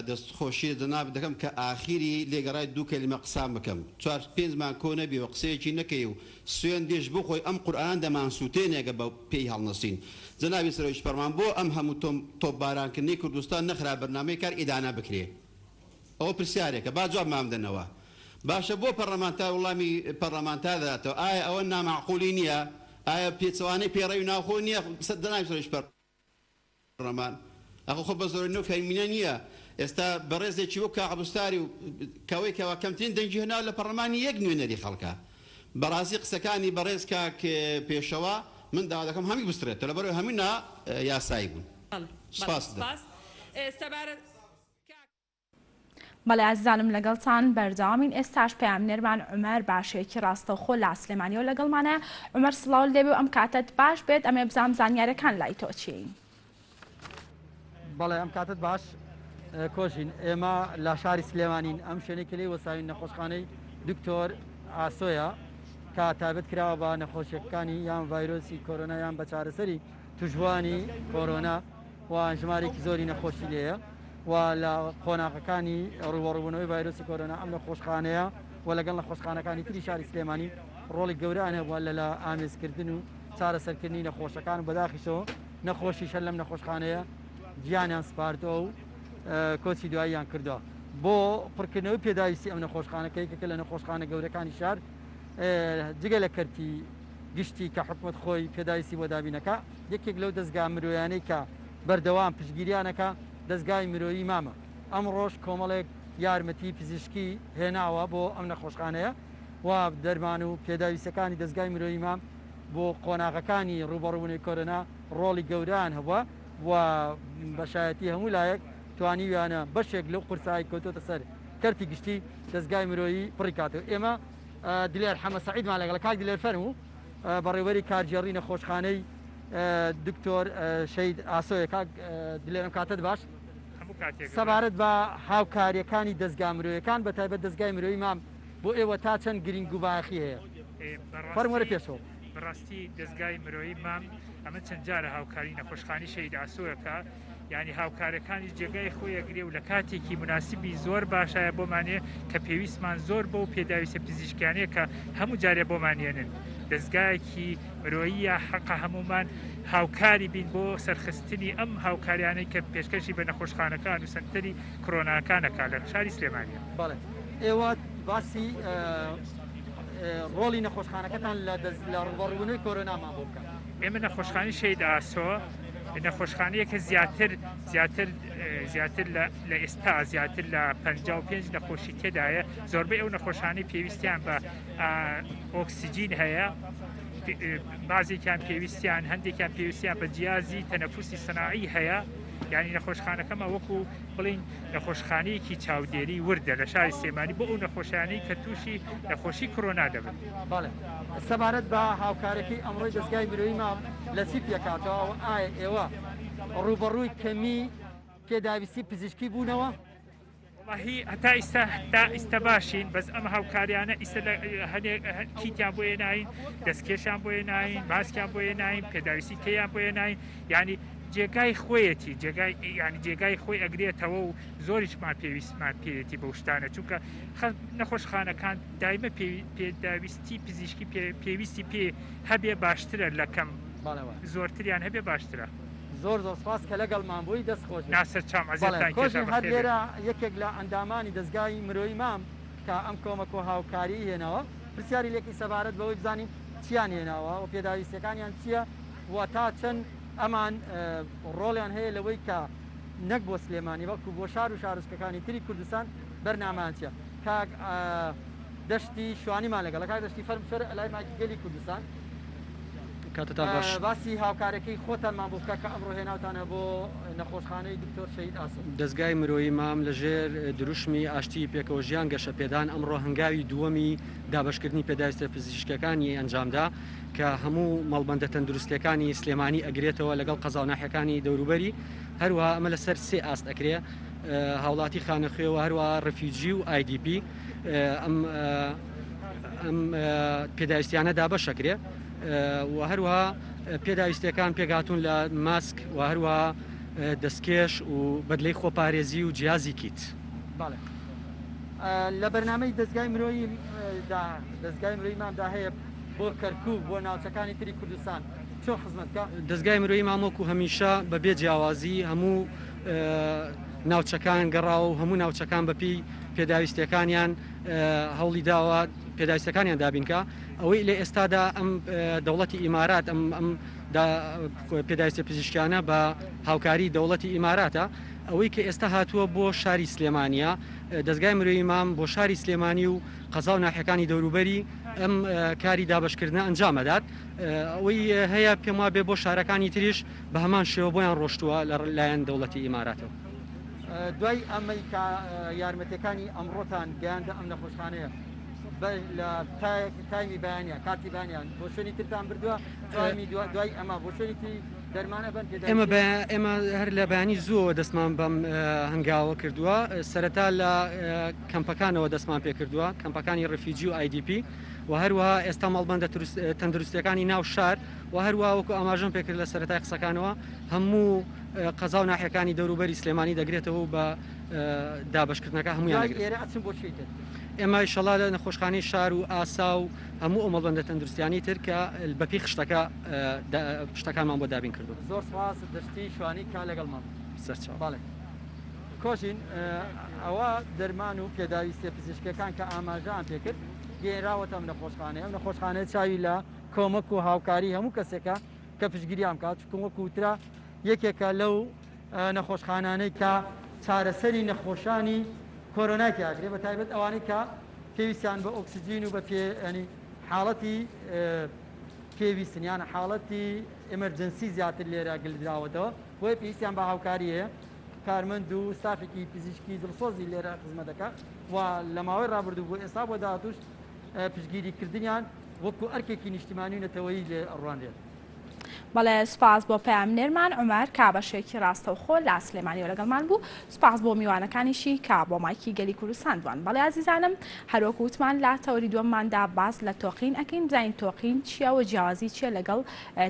دەست خۆشی لە جەنابت دەکەم کە ئاخیری لێگەڕای دوو کەلیمە قسان بکەم چوار پێنج مانگ کۆ نەبی و قسەیەکی نەکەی و سوێندیش بخۆی ئەم قورئانە دەمانسوتێنێ گەر بە پێی هەڵنەسین جەنابی سەرۆکی پەرمان بۆ ئەم هەموو تۆم تۆپباران کردنەی کوردستان نەخرا بەرنامەی کار ئیدانە بکرێ ئەوە پرسیارێکە با جوابمان بدەنەوە باشە بۆ پەڕلەمانتار وڵامی پەڕلەمانتار دەداتەوە ئایا ئەوە نامەعقولی نیە ئایا پێچەوانەی پەیڕەوی ناوخۆ نیە جەنابی سەرۆکی پەڕلەمان. ئەخۆ خۆ بە زۆرینە و کەمینە نییە ئێستا بەڕێزێکی وەک کاک عەبدولستاری و کاوەی کەوا کەمترین دەنگی هێناوە لە پەڕلەمانی یەک نوێنەری خەڵکە بەڕاستی قسەکانی بەڕێز کاک پێشەوا من داوا دەکەم هەمووی بسڕێتەوە لەبەرئەوەی هەمووی نا یاسایی بوون بەڵێ سوپاست دەکەم. سپاس سەبارەت کاک. بەڵێ ئازیزانم لەگەڵتان بەردەوامین ئێستاش پەیامنێرمان عومەر باشەیەکی ڕاستەوخۆ لە سلێمانیەوە لەگەڵمانە عومەر سڵاوت لێبێ و ئەم کاتەت باش بێت ئەمێ بزانم زانیارەکان لای تۆ چین. بەڵێ ئەم کاتت باش کۆژین ئێمە لە شاری سلێمانین ئەم شوێنەی کە لێی وەساوین نەخۆشخانەی دکتۆر ئاسۆیە کە تایبەت کراوە بە نەخۆشیەکانی یان ڤایرۆسی کۆرۆنا یان بە چارەسەری توشبووانی کۆرۆنا و ژمارێکی زۆری نەخۆشی لێیە و لە قۆناغەکانی ڕووبەڕووبوونەوەی ڤایرۆسی کۆرۆنا ئەم نەخۆشخانەیە و لەگەڵ نەخۆشخانەکانی تری شاری سلێمانی ڕۆڵی گەورەیان هەبووە لە لە ئامێزکردن و چارەسەرکردنی نەخۆشەکان و بەداخیشەوە نەخۆشیش هەر لەم نەخۆشخانەیە گیانیان سپاردووە و کۆچی دواییان کردووە. بۆ پڕکردنەوەی پێداویستی ئەم نەخۆشخانە کە یەکێکە لە نەخۆشخانە گەورەکانی شار جگە لە کەرتی گشتی کە حکومەت خۆی پێداویستی بۆ دابینەکا، یەکێک لەو دەزگا مرۆیانەی کە بەردەوام پشتگیریانەکا دەزگای مرۆیی مامە ئەمڕۆش کۆمەڵێک یارمەتی پزیشکی هێناوە بۆ ئەم نەخۆشخانەیە و دەرمان و پێداویستیەکانی دەزگای مرۆیی مام بۆ قۆناغەکانی ڕووبەڕووبوونەوەی کۆرۆنا ڕۆڵی گەورەیان هەبووە و بە شایەتی هەموو لایەک توانیویانە بەشێک لەو قورسایی کەوتۆتە سەر کەرتی گشتی دەزگای مرۆیی پڕی کاتەوە. ئێمە دلێر حەمە سەعیدمان لەگەڵە. کاک دلێر فەرموو. بەڕێوبەری کارگێڕی نەخۆشخانەی دکتۆر شەهید ئاسۆیە. کاک دلێر ئەم کاتەت باش. سەبارەت بە هاوکارییەکانی دەزگا مرۆیەکان بە تایبەت دەزگای مرۆیی مام بۆ ئێوە تا چەند گرینگ و بایەخی هەیە؟ فەرموو وەرە پێشەوە. بەڕاستی دەزگای مرۆیی مام ئەمە چەند جارە هاوکاری نەخۆشخانی شەهید ئاسۆیەکە یعنی هاوکارەکانیش جێگای خۆی ئەگرێ و لە کاتێکی مناسبی زۆر باشایە بۆمانێ کە پێویستمان زۆر بەو پێداویستە پزیشکیانەیە کە هەموو جارێ بۆمان یەنن دەزگایەکی مرۆییە حەقە هەموومان هاوکاری بین بۆ سەرخستنی ئەم هاوکاریانەی کە پێشکەشی بە نەخۆشخانەکان و سەنتەری کرۆناکان ئەکا لە شاری سلێمانیە. بەڵێ ئێوە باسی ڕۆڵی نەخۆشخانەکەتان لە لە ڕووبەڕووبوونەوەی کۆرۆنامان بۆ بکەن. ئێمە نەخۆشخانەی شەهید ئاسۆ نەخۆشخانەیەکە زیاتر زیاتر زیاتر لە ئێستا زیاتر لە 55 نەخۆشی تێدایە زۆربەی ئەو نەخۆشانەی پێویستیان بە ئۆکسجین هەیە بازێکیان پێویستیان هەندێکیان پێویستیان بە جیازی تەنەفوسی سناعی هەیە یعنی نەخۆشخانەکەمە وەکو بڵین نەخۆشخانەیەکی چاودێری وردە لە شاری سلێمانی بۆ ئەو نەخۆشانەی کە تووشی نەخۆشی کۆرۆنا دەبن. بەڵێ سەبارەت بە هاوکارەکەی ئەمڕۆی دەزگای مرۆیی مام لە چی پێکهاتەوە و ئایا ئێوە ڕووبەڕووی کەمی پێداویستی پزیشکی بوونەوە؟ وەڵاهی هەتا ئیستا تا ئیستا باشین بەس ئەم هاوکاریانە ئیستا لە هەنێک کیتیان بۆ ێناین دەستکێشیان بۆ ێناین ماسکیان بۆ ێناین پێداویستی کەیان بۆ ێناین یعنی جێگای خۆیەتی جێگای یعنی جێگای خۆی ئەگرێتەوە و زۆریشمان پێویستمان پێیەتی بەو شتانە چونکە نەخۆشخانەکان دایمە پێداویستی پزیشکی پێویستی پێ هەبێ باشترە لە کەم زۆرتریان هەبێ باشترە. زۆر زۆر سپاس کە لەگەڵمان بووی دەست خۆش بێت. ناسر چام عەزێتتان کێشا بەخێر بێن. هەر لێرە یەکێک لە ئەندامانی دەزگای مرۆیی مام کە ئەم کۆمەک و هاوکاریی هێناوە پرسیاری لێکەی سەبارەت بەوەی بزانین چیان هێناوە و پێداویستیەکانیان چیە و تا چەند ئەمان ڕۆڵیان هەیە لەوەی کە نەک بۆ سلێمانی بەڵکو بۆ شار و شارۆچکەکانی تری کوردستان بەرنامەیان چیە کاک دەشتی شوانیمان لەگەڵە کاک دەشتی فەرم بچۆرە لای مایکی گەلی کوردستان کاتتان باش. باسی هاوکارەکەی خۆتانمان بۆ بکە کە ئەمڕۆ هێناوتانە بۆ نەخۆشخانەی دکتۆر شەهید ئاسۆ. دەزگای مرۆیی مام لە ژێر دروشمی ئاشتی پێکەوەژیان گەشەپێدان ئەمڕۆ هەنگاوی دووەمی دابەشکردنی پێداویستە پزیشکیەکانی ئەنجامدا کە هەموو مەڵبەندە تەندروستیەکانی سلێمانی ئەگرێتەوە لەگەڵ قەزاو ناحیەکانی دەوروبەری هەروەها ئەمە لەسەر سێ ئاست ئەکرێ هاوڵاتی خانەخوێ و هەروەها ڕفیوجی و IDP ئەم ئەم پێداویستیانە دابەش ئەکرێ و هەروەها پێداویستیەکان پێکهاتوون لە ماسک و هەروەها دەستکێش و بەدلەی خۆپارێزی و جیازی کیت. بەڵێ لە بەرنامەی دەزگای مرۆیی دا دەزگای مرۆیی مام دا هەیە بۆ کەرکوک بۆ ناوچەکانی تری کوردستان چۆن خزمەت بکا؟ دەزگای مرۆیی مام وەکو هەمیشە بە بێ جیاوازی هەموو ناوچەکان گەڕاوە و هەموو ناوچەکان بە پێی پێداویستیەکانیان هەوڵی داوە پێداویستەکانیان دابینکا ئەوەی لە ئێستادا ئەم دەوڵەتی ئیمارات ئەم ئەم پێداویستیە پزیشکیانە بە هاوکاری دەوڵەتی ئیماراتە، ئەوەی کە ئێستا هاتووە بۆ شاری سلێمانیە، دەزگای مرۆیی مام بۆ شاری سلێمانی و قەزا و ناحیەکانی دەوروبەری ئەم کاری دابەشکردنە ئەنجام ئەدات، ئەوەی هەیە پێم وابێ بۆ شارەکانی تریش بە هەمان شێوە بۆیان ڕۆشتووە لە لایەن دەوڵەتی ئیماراتەوە. دوای ئەمەی کە یارمەتیەکانی ئەمڕۆتان گەیاندە ئەم نەخۆشخانەیە لە تایمی بەیانیان کاتی بەیانیان بۆ شوێنی ترتان بردووە تایمی دوای ئەمە بۆ شوێنی تری دەرمان ئەبەن ئێمە ئێمە هەر لە بەیانی زووەوە دەستمان بەم هەنگاوە کردووە سەرەتا لە کەمپەکانەوە دەستمان پێکردووە کەمپەکانی ڕفیجی و IDP و هەروەها ئێستا مەڵبەندە تەندروستیەکانی ناو شار و هەروەها وەکو ئاماژەم پێکرد لە سەرەتای قسەکانەوە هەموو قەزا و ناحیەکانی دەوروبەری سلێمانی دەگرێتەوە و بە دابەشکردنەکە هەموویان دوای ئێرە ئەچن بۆ چی تر؟ ئێمە ئیشەڵا لە نەخۆشخانەی شار و ئاسا و هەموو ئەو مەڵبەندە تەندروستیانەی تر کە بەپێی خشتەکە شتەکانمان بۆ دابین کردوون. زۆر سوپاس دەشتی شوانی کە لەگەڵمان بوو. سەرچاو. بەڵێ کۆژین ئەوە دەرمان و پێداویستیە پزیشکیەکان کە ئاماژەیان پێکرد گەیەنراوەتە ئەم نەخۆشخانەیە، ئەم نەخۆشخانەیە چاوی لە کۆمەک و هاوکاری هەموو کەسێکە کە پشتگیریان بکات، چونکە وەکو وترا یەکێکە لەو نەخۆشخانانەی کە چارەسەری نەخۆشانی کۆرۆنای تیا ئەکرێت، بە تایبەت ئەوانەی کە پێویستیان بە ئۆکسجین و بە پێ ینی حاڵەتی پێویستن یان حاڵەتی ئێمەرجنسی زیاتر لێرە گلدراوەتەوە، بۆیە پێویستیان بە هاوکاری هەیە. کارمەند و ستافێکی پزیشکی دڵسۆزی لێرە خزمەت دەکات و لە ماوەی ڕابردوو بۆ ئێستا بۆ داهاتووش پشتگیری کردنیان وەکو ئەرکێکی نیشتیمانی و نەتەوەیی لێ ئەڕوانرێت. بەڵێ سوپاس بۆ پەیامنێرمان عومەر کە بەشێکی ڕاستەوخۆ لە سلێمانیەوە لەگەڵمان بوو، سوپاس بۆ میوانەکانیشی کە بۆ مایکی گەلی کوردستان دوان. بەڵێ ئازیزانم هەروەکو وتمان لە تەوەری دووەمماندا باس لە تۆقین ئەکەین بزانین تۆقین چییە و جیاوازی چییە لەگەڵ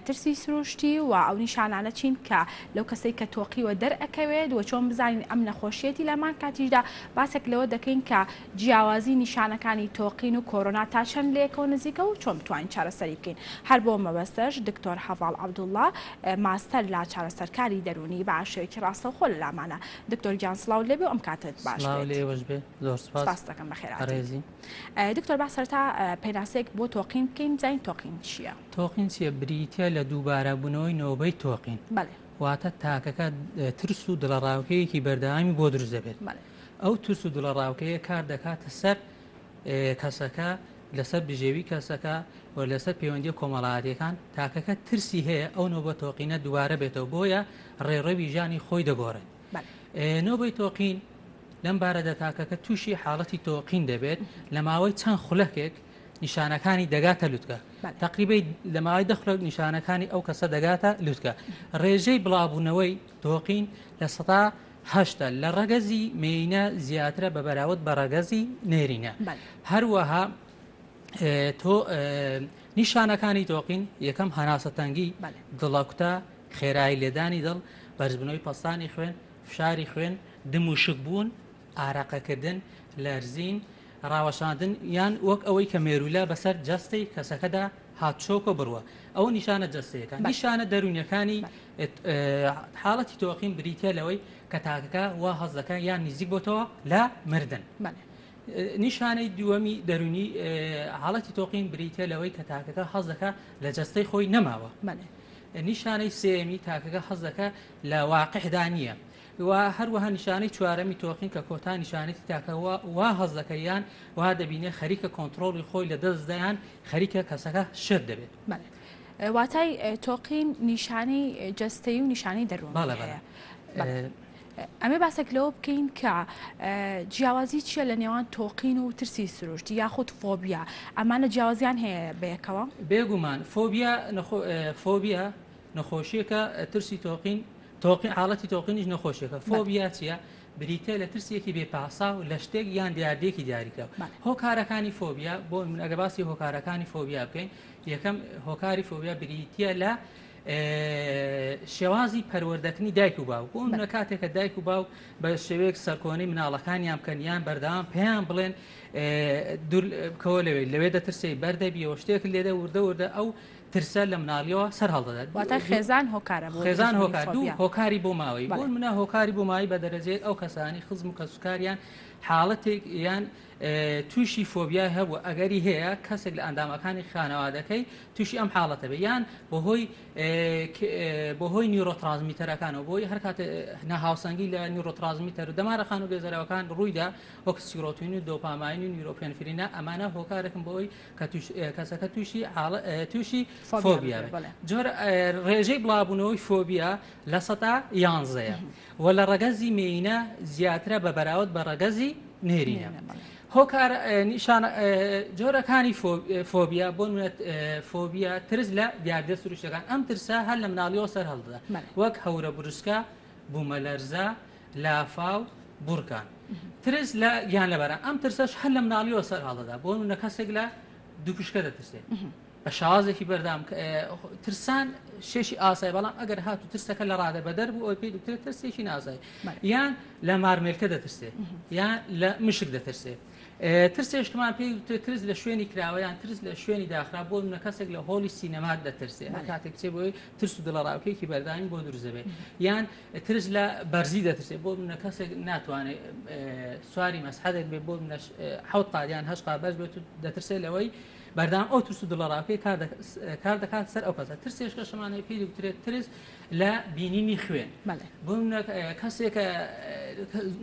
ترسی سروشتی و ئەو نیشانانە چین کە لەو کەسەی کە تۆقیوە دەرئەکەوێت و چۆن بزانین ئەم نەخۆشیەتی لەمان کاتیشدا باسێک لەوە دەکەین کە جیاوازی نیشانەکانی تۆقین و کۆرۆنا تا چەند لەیەکەوە نزیکە و چۆن بتوانین چارەسەری بکەین؟ هەر بۆ مەبەستەش دکتۆر هەڤاڵ عەبدوڵا ماستەر لە چارەسەرکاری دەروونی بە شێوەیەکی ڕاستەوخۆ لە لامانە. دکتۆر گیان سڵاوت لێبێ و ئەم کاتەت باش سڵاو بێت. لە ئێوەش بێ زۆر سپاس سپاست دەکەم بەخێرهاتیت. بەڕێزی. دکتۆر با سەرەتا پێناسەیەک بۆ تۆقین بکەین بزانین تۆقین چییە؟ تۆقین چییە؟ بریتییە لە دووبارەبوونەوەی نۆبەی تۆقین. بەڵێ. واتە تاکەکە ترس و دڵەڕاوکێیەکی بەردەوامی بۆ دروست دەبێت. بەڵێ. ئەو ترس و دڵەڕاوکێیە کار دەکاتە سەر کەسەکە، لەسەر بژێوی کەسەکە و لەسەر پەیوەندییە کۆمەڵایەتییەکان، تاکەکە ترسی هەیە ئەو نۆبە تۆقینە دووبارە بێتەوە، بۆیە ڕێڕەوی ژیانی خۆی دەگۆڕێت. نۆبەی تۆقین لەم بارەدا تاکەکە تووشی حاڵەتی تۆقین دەبێت لە ماوەی چەند خولەکێک نیشانەکانی دەگاتە لوتکە تقریبی لە ماوەی دە خولەک نیشانەکانی ئەو کەسە دەگاتە لوتکە ڕێژەی بڵاوبوونەوەی تۆقین لە سەتا هەشتە لە ڕەگەزی مێینە زیاترە بە بەراورد بە ڕەگەزی نێرینە. هەروەها تۆ نیشانەکانی تۆقین یەکەم هەناسەتەنگی، دڵەکوتە، خێرایی لێدانی دڵ، بەرزبوونەوەی پەستانی خوێن، فشاری خوێن، دم وشک بوون، ئارەقەکردن، لەرزین، ڕاوەشاندن یان وەک ئەوەی کە مێروولە بەسەر جەستەی کەسەکەدا هاتچۆکە بڕوە ئەوە نیشانە جەستەیەکان نیشانە دەروونیەکانی حاڵەتی تۆقین بریتە لەوەی کە تاکەکە وا هەست دەکات یان نزیک بۆتەوە لە مردن. نیشانەی دووەمی دەروونی حاڵەتی تۆقین بریتە لەوەی کە تاکەکە حەز دەکات لە جەستەی خۆی نەماوە. نیشانەی سێیەمی تاکەکە حەز دەکات لە واقعدا نییە. و هەروەها نیشانەی چوارەمی تۆقین کە کۆتا نیشانەتی تاکە وا هەست دەکات یان وا دەبینێ خەریکە کۆنتڕۆڵی خۆی لە دەست دەیان خەریکە کەسەکە شێت دەبێت. واتای تۆقین نیشانەی جەستەیی و نیشانەی دەروونی هەیە. ئەمێ باسێک لەوە بکەین کە جیاوازی چییە لە نێوان تۆقین و ترسی سروشتی یاخود فۆبیا ئەمانە جیاوازیان هەیە بەیەکەوە؟ بێگومان فۆبیا فۆبیا نەخۆشیەکە ترسی تۆقین تۆقین حاڵەتی تۆقینیش نەخۆشیەکە فۆبیا چییە؟ بریتە لە ترسێکی بێ پاساو لە شتێک یان دیاردەیەکی دیاریکراو هۆکارەکانی فۆبیا بۆ من ئەگە باسی هۆکارەکانی فۆبیا بکەین یەکەم هۆکاری فۆبیا بریتە لە شێوازی پەروەردەکردنی دایک و باوک بۆ منە کاتێک کە دایک و باوک بە شێوەیەک سەرکۆنەی مناڵەکانیان بکەن یان بەردەوام پێیان بڵێن دوور بکەوە لەوێ لەوێ دەترسێی بەردەبیەوە شتێک لێدە وردە وردە ئەو ترسە لە مناڵیەوە سەر هەڵدەدات. واتە خێزان هۆکارە بۆ خێزان دروستبوونی هۆکار دوو فۆبیا. هۆکاری بۆماوەیی بۆ بەڵێ. نمونە هۆکاری بۆماوەیی بە دەرەجەیەک ئەو کەسانەی خزم و کەسوکاریان حاڵەتێک یان تووشی فۆبیای هەبوو ئەگەری هەیە کەسێک لە ئەندامەکانی خانەوادەکەی تووشی ئەم حاڵەتە بێت یان بەهۆی بەهۆی neurotransmitter ەکانەوە بۆی هەر کاتێ ناهاوسەنگی لە neurotransmitter و دەمارە خانە گوێزەرەوەکان ڕوویدا وەک سیرۆتۆنین و دۆپامین و نۆرئێپینفرینە ئەمانە هۆکارێکن بۆ ئەوەی کە توش کەسەکە تووشی تووشی فۆبیا بێت جۆر ڕێژەی بڵاوبوونەوەی فۆبیا لە سەتا یانزەیە و لە ڕەگەزی مێینە زیاترە بە بەراورد بە ڕەگەزی نێرینە. هۆکار نیشانە جۆرەکانی فۆبیا بۆ نمونە فۆبیا ترس لە دیاردە سروشتەکان ئەم ترسە هەر لە مناڵیەوە سەر هەڵدەدا وەک هەورە بروسکە بوومەلەرزە لافاو بورکان ترس لە گیانلەبەران ئەم ترسەش هەر لە مناڵیەوە سەر هەڵدەدا بۆ نمونە کەسێک لە دووپشکە دەترسێت بە شێوازێکی بەردام ترسان شێشی ئاسای بەڵام ئەگەر هاتو ترسەکە لە ڕادە بەدەر بوو ئەوی پێی دکترێت ترسێکی نازای یان لە مارمێلکە دەترسێت یان لە مشک دەترسێت ترسێشتمان پێی ترس لە شوێنی کراوە یان ترس لە شوێنی داخرا بۆ منە کەسێک لە هۆڵی سینەمات دەترسێ هەر کاتێک بچێ بۆی ترس و دڵەڕاوکێکی بەردامی بۆ دروست دەبێت یان ترس لە بەرزی دەترسێت بۆ منە کەسێک ناتوانێت سواری مەسحەدێک بێ بۆ منە حوت قادیان هەشت قات بەرز بێت و دەترسێت لەوەی بەردەوام ئەو ترس و دڵەڕاوکێ کار دەکات سەر ئەو کەسە ترسێش کەشەمان هەیە پێی دەگوترێت ترس لە بینینی خوێن بۆ منە کەسێک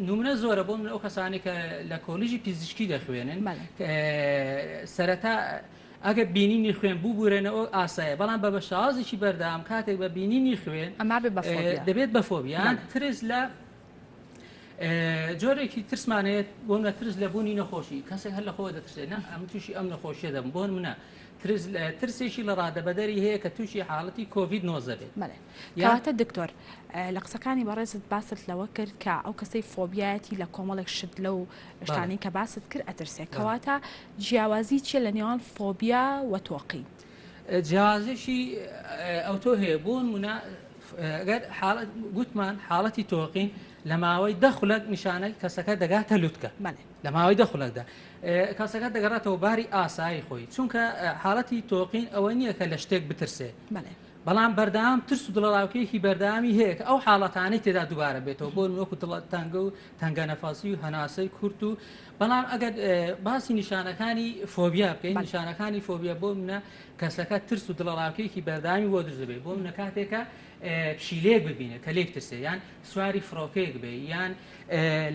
نمونە زۆرە بۆ من ئەو کەسانی کە لە کۆلیژی پزیشکی دەخوێنن سەرەتا ئەگەر بینینی خوێن ببورێنەوە ئاسایە بەڵام بە بەشازێکی بەردەوام کاتێک بە بینینی خوێن دەبێت بە فۆبیا ترس لە جۆرێکی ترسمان هەیە بۆ منە ترس لە بوونی نەخۆشی کەسێک هەر لە خۆوە دەترسێت نا ئەم تووشی ئەم نەخۆشیە دەبم بۆ منە ترس ترسێکی لە ڕادەبەدەری هەیە کە تووشی حاڵەتی کۆڤید 19 بێت. بەڵێ کەواتە دکتۆر لە قسەکانی بەڕێزت باست لەوە کرد کە ئەو کەسەی فۆبیایەتی لە کۆمەڵێک شت لەو شتانەی کە باست کرد ئەترسێت کەواتە جیاوازی چیە لە نێوان فۆبیا و تۆقین؟ جیاوازیی ئەوتۆ هەیە بۆ نمونە گەر حاڵەت گوتمان حاڵەتی تۆقین لە ماوەی دە خولەک نیشانەی کەسەکە دەگاتە لوتکە لە ماوەی دە خولەکدا کەسەکە دەگەڕێتەوە باری ئاسایی خۆی چونکە حاڵەتی تۆقین ئەوە نییە کە لە شتێک بترسێ بەڵام بەردەوام ترس و دڵەڕاوکێکی بەردەوامی هەیە کە ئەو حاڵەتانەی تێدا دووبارە بێتەوە بۆ وەکو دڵە تەنگە و تەنگە نەفەسی و هەناسەی کورت و بەڵام ئەگەر باسی نیشانەکانی فۆبیا بکەین نیشانەکانی فۆبیا بۆ منە کەسەکە ترس و دڵەڕاوکێکی بەردەوامی بۆ دروست دەبێت، بۆ نمونە کاتێک کە پشیلەیەک ببینێت کە لێی بترسێت یان سواری فڕۆکەیەک بێت یان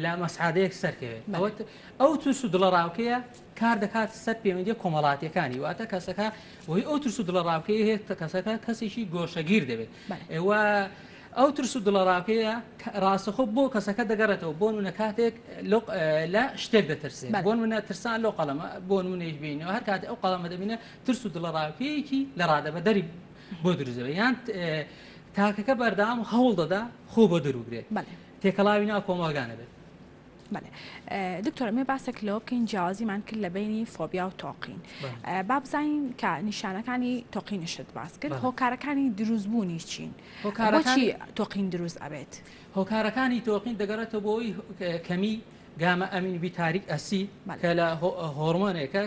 لە مەسعادەیەک سەرکەوێت ئەوە ئەو ترس و دڵەڕاوکەیە کار دەکات سەر پەیوەندیە کۆمەڵاتیەکانی واتە کەسەکە وەی ئەو ترس و دڵەڕاوکەیە هەیە کەسەکە کەسێکی گۆشەگیر دەبێت و ئەو ترس و دڵەڕاوکێیە ڕاستەخۆ بۆ کەسەکە دەگەڕێتەوە، بۆ نمونە کاتێک لە شتێک دەترسێت، بۆ نمونە ترسان لەو قەڵەمە، بۆ نمونەیش بینەوە هەر کاتێک ئەو قەڵەمە دەبینێت ترس و دڵەڕاوکێیەکی لە ڕادەبەدەری بۆ دروست دەبێت، یان تاکەکە بەردەوام هەوڵ دەدا خۆ بۆ دوور بگرێت، تێکەڵاوی ناو کۆمەڵگا نەبێت. بەڵێ دکتۆر ئەمێ باسێک لەوە بکەین جیاوازیمان کرد لە بینی فۆبیا و تۆقین با بزانین کە نیشانەکانی تۆقینشت باس کرد هۆکارەکانی دروستبوونی چین بۆچی تۆقین دروست ئەبێت؟ هۆکارەکانی تۆقین دەگەڕێتەوە بۆ ئەوی کەمی gamma aminobutyrate ئەسی کە لە هۆرمۆنێکە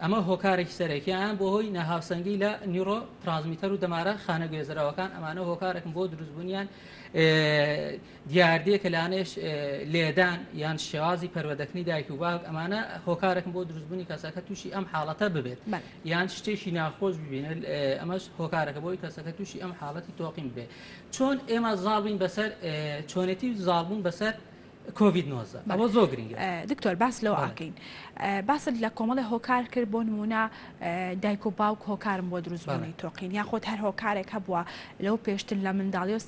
ئەمە هۆکارێکی سەرەکیان بۆ هۆی ناهاوسەنگی لە neurotransmitter و دەمارە خانە گوێزەرەوەکان ئەمانە هۆکارێکن بۆ دروستبوونیان دیاردەیەکە لانەیەش لێدان یان شێوازی پەروەردەکردنی دایک و باوک ئەمانە هۆکارێکن بۆ دروستبوونی کەسەکە تووشی ئەم حاڵەتە ببێت یان شتێکی ناخۆش ببینێت ئەمەش هۆکارەکە بۆی کەسەکە تووشی ئەم حاڵەتی تۆقین ببێت چۆن ئێمە زاڵبین بەسەر چۆنێتی زاڵبوون بەسەر کۆڤید 19 ئەوە زۆر گرنگە. دکتۆر باس لەوە ئەکەین باست لە کۆمەڵێ هۆکار کرد بۆ نمونە دایک و باوک هۆکارن بۆ دروستبوونی تۆقین یاخود هەر هۆکارێک هەبووە لەو پێشتر لە منداڵیەوە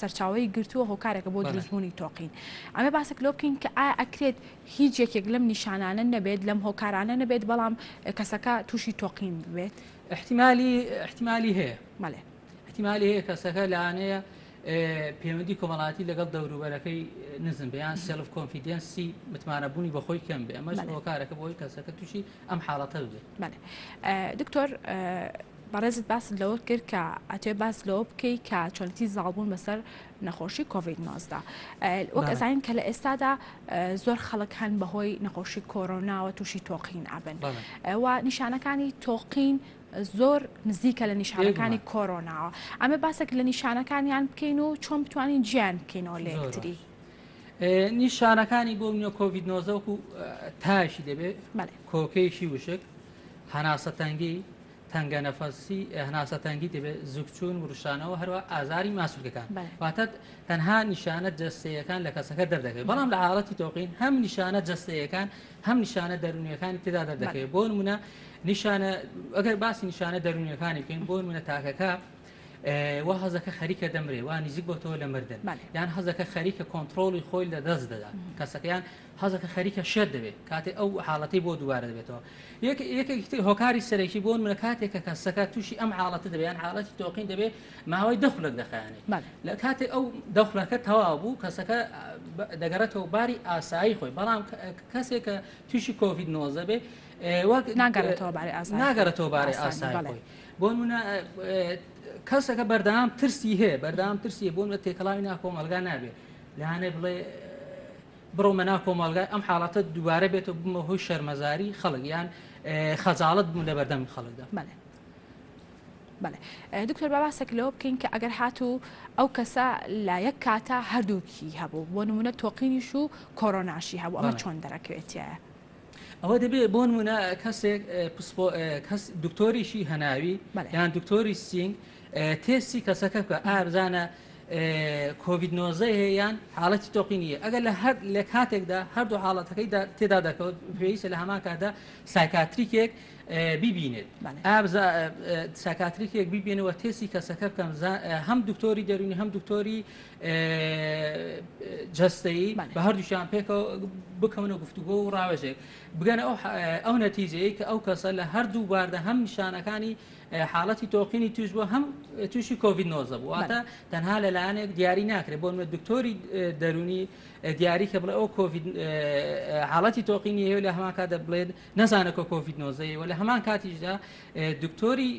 سەرچاوەی گرتووە هۆکارێکە بۆ دروستبوونی تۆقین ئەمە باسێک لەوە بکەین کە ئایا ئەکرێت هیچ یەکێک لەم نیشانانە نەبێت لەم هۆکارانە نەبێت بەڵام کەسەکە تووشی تۆقین ببێت؟ احتیمالی احتیمالی هەیە بەڵێ احتیمالی هەیە کەسەکە لەوانەیە پەیوەندی کۆمەڵاتی لەگەڵ دەوروبەرەکەی نزم بێ یان self confidence ی متمانەبوونی بەخۆی کەم بێ ئەمەش هۆکارەکە بۆی کەسەکە تووشی ئەم حاڵەتە ببێت. بەڵێ دکتۆر بەڕێزت باست لەوە کرد کە ئەتوێ باس لەوە بکەی کە چۆنێتی زاڵبوون بەسەر نەخۆشی کۆڤید 19 وەک ئەزانین کە لە ئێستادا زۆر خەڵک هەن بەهۆی نەخۆشی کۆرۆناوە تووشی تۆقین ئەبن و نیشانەکانی تۆقین. زۆر نزیکە لە نیشانەکانی کۆرۆناوە ئەمە باسێک لە نیشانەکانیان بکەین و چۆن بتوانین جیان بکەینەوە لە یەکتری. نیشانەکانی بۆ منە کۆڤید 19 وەکو تاشی دەبێت کۆکەیەکی وشک هەناسەتەنگی تەنگە نەفەسی هەناسەتەنگی دەبێت زگچوون وڕشانەوە هەروە ئازاری ماسولکەکان واتە تەنها نیشانە جەستەیەکان لە کەسەکە دەردەکەوێت بەڵام لە حاڵەتی تۆقین هەم نیشانە جەستەیەکان هەم نیشانە دەروونیەکانی تێدا دەردەکەوێت بۆ نمونە نیشانە ئەگەر باسی نیشانە دەروونیەکانی بکەین بۆ نمونە تاکەکە وا حەزەکە خەریکە دەمرێ وا نزیک بۆتەوە لە مردن یان حەزەکە خەریکە کۆنتترۆڵی خۆی لە دەست دەدا کەسەکەیان حەزەکە خەریکە شێت دەبێت کاتێ ئەو حاڵەتی بۆ دووبارە دەبێتەوە یەکێکی هۆکاری سەرەکی بۆ منە کاتێک کە کەسەکە تووشی ئەم حاڵەتە دەبێت یان حاڵەتی تۆقین دەبێت ماوەی دە خولەک دەخایەنێت لە کاتێک ئەو دە خولەکە تەواو بوو کەسەکە دەگەڕێتەوە باری ئاسایی خۆی بەڵام کەسێک کە تووشی کۆڤید 19 بێ وەک ناگەڕێتەوە باری ئاسایی ناگەڕێتەوە باری ئاسایی خۆی بۆ نمونە کەسەکە بەردەوام ترسی هەیە بەردەوام ترسی بۆ منە تێکەڵاوی ناکۆمەڵگا نابێت لەهانێ بڵێ بڕۆمە ناو کۆمەڵگای ئەم حاڵەتە دووبارە بێتەوە بمە هۆی شەرمەزاری خەڵک یان خەجاڵەت بوون لە بەردەم خەڵکدا. بەڵێ. بەڵێ دکتۆر با باسێک لەوە بکەین کە ئەگەر هاتوو ئەو کەسە لە یەک کاتە هەردووکی هەبوو بۆ نمونە تۆقینیش و کۆرۆناشی هەبوو ئەمە چۆن دەرەکەوێتیایە؟ ئەوە دەبێت بۆ نمونە کەسێک کەس دکتۆریشی هەناوی یان دکتۆری سینگ تێستی کەسەکە بکە ئایا بزانە کۆڤید 19 هەیە یان حاڵەتی تۆقینی هەیە ئەگەر لە هەر لە کاتێکدا هەردوو حاڵەتەکەی تێدا دەکەوت پێویستە لە هەمان کاتدا psychiatric ێک بیبینێت psychiatric ێک بیبینەوە تێسی کەسەکە بکەم هەم دکتۆری دەرونی هەم دکتۆری جەستەیی بە هەردووشیان پێکەوە بکەونە گفتوگۆ و ڕاوێژێک بگەنە ئەو نەتیجەیە کە ئەو کەسە لە هەردوو باردا هەم نیشانەکانی حاڵەتی تۆقینی توش بووە هەم تووشی کۆڤید 19 بوو واتە تەنها لەلایەنێک دیاری ناکرێت بۆ نمونە دکتۆری دەرونی دیاری کە بڵێ ئەو کۆڤید حاڵەتی تۆقینی هەیە لە هەمان کاتدا بڵێت نەزانە کە کۆڤید 19 و لە هەمان کاتیشدا دکتۆری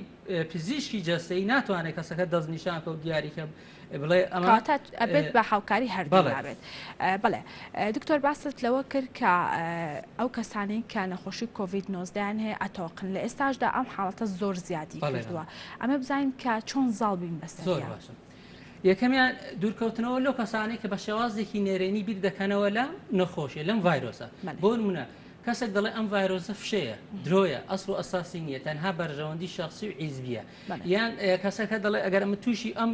پزیشکی جەستەیی ناتوانێت کەسەکە دەستنیشان کە و دیاری کە بڵێ ئەمە کەواتە ئەبێت بە هاوکاری هەردوولا بێت. بەڵێ دکتۆر باست لەوە کرد کە ئەو کەسانەی کە نەخۆشی کۆڤید نۆزدەیان هەیە ئەتۆقن لە ئێستاشدا ئەم حاڵەتە زۆر زیادی کردووە ئەمە بزانین کە چۆن زاڵ بین بەسەر زۆر باشە یەکەمیان دوورکەوتنەوە لەو کەسانەی کە بە شێوازێکی نەرێنی بیر دەکەنەوە لە نەخۆشیە لەم ڤایرۆسە بۆ نمونە کەسێک دەڵێ ئەم ڤایرۆسە فشەیە درۆیە ئەسڵ و ئەساسی نییە تەنها بەرژەوەندی شخصی و حیزبیە یان کەسەکە دەڵێ ئەگەر ئەمە تووشی ئەم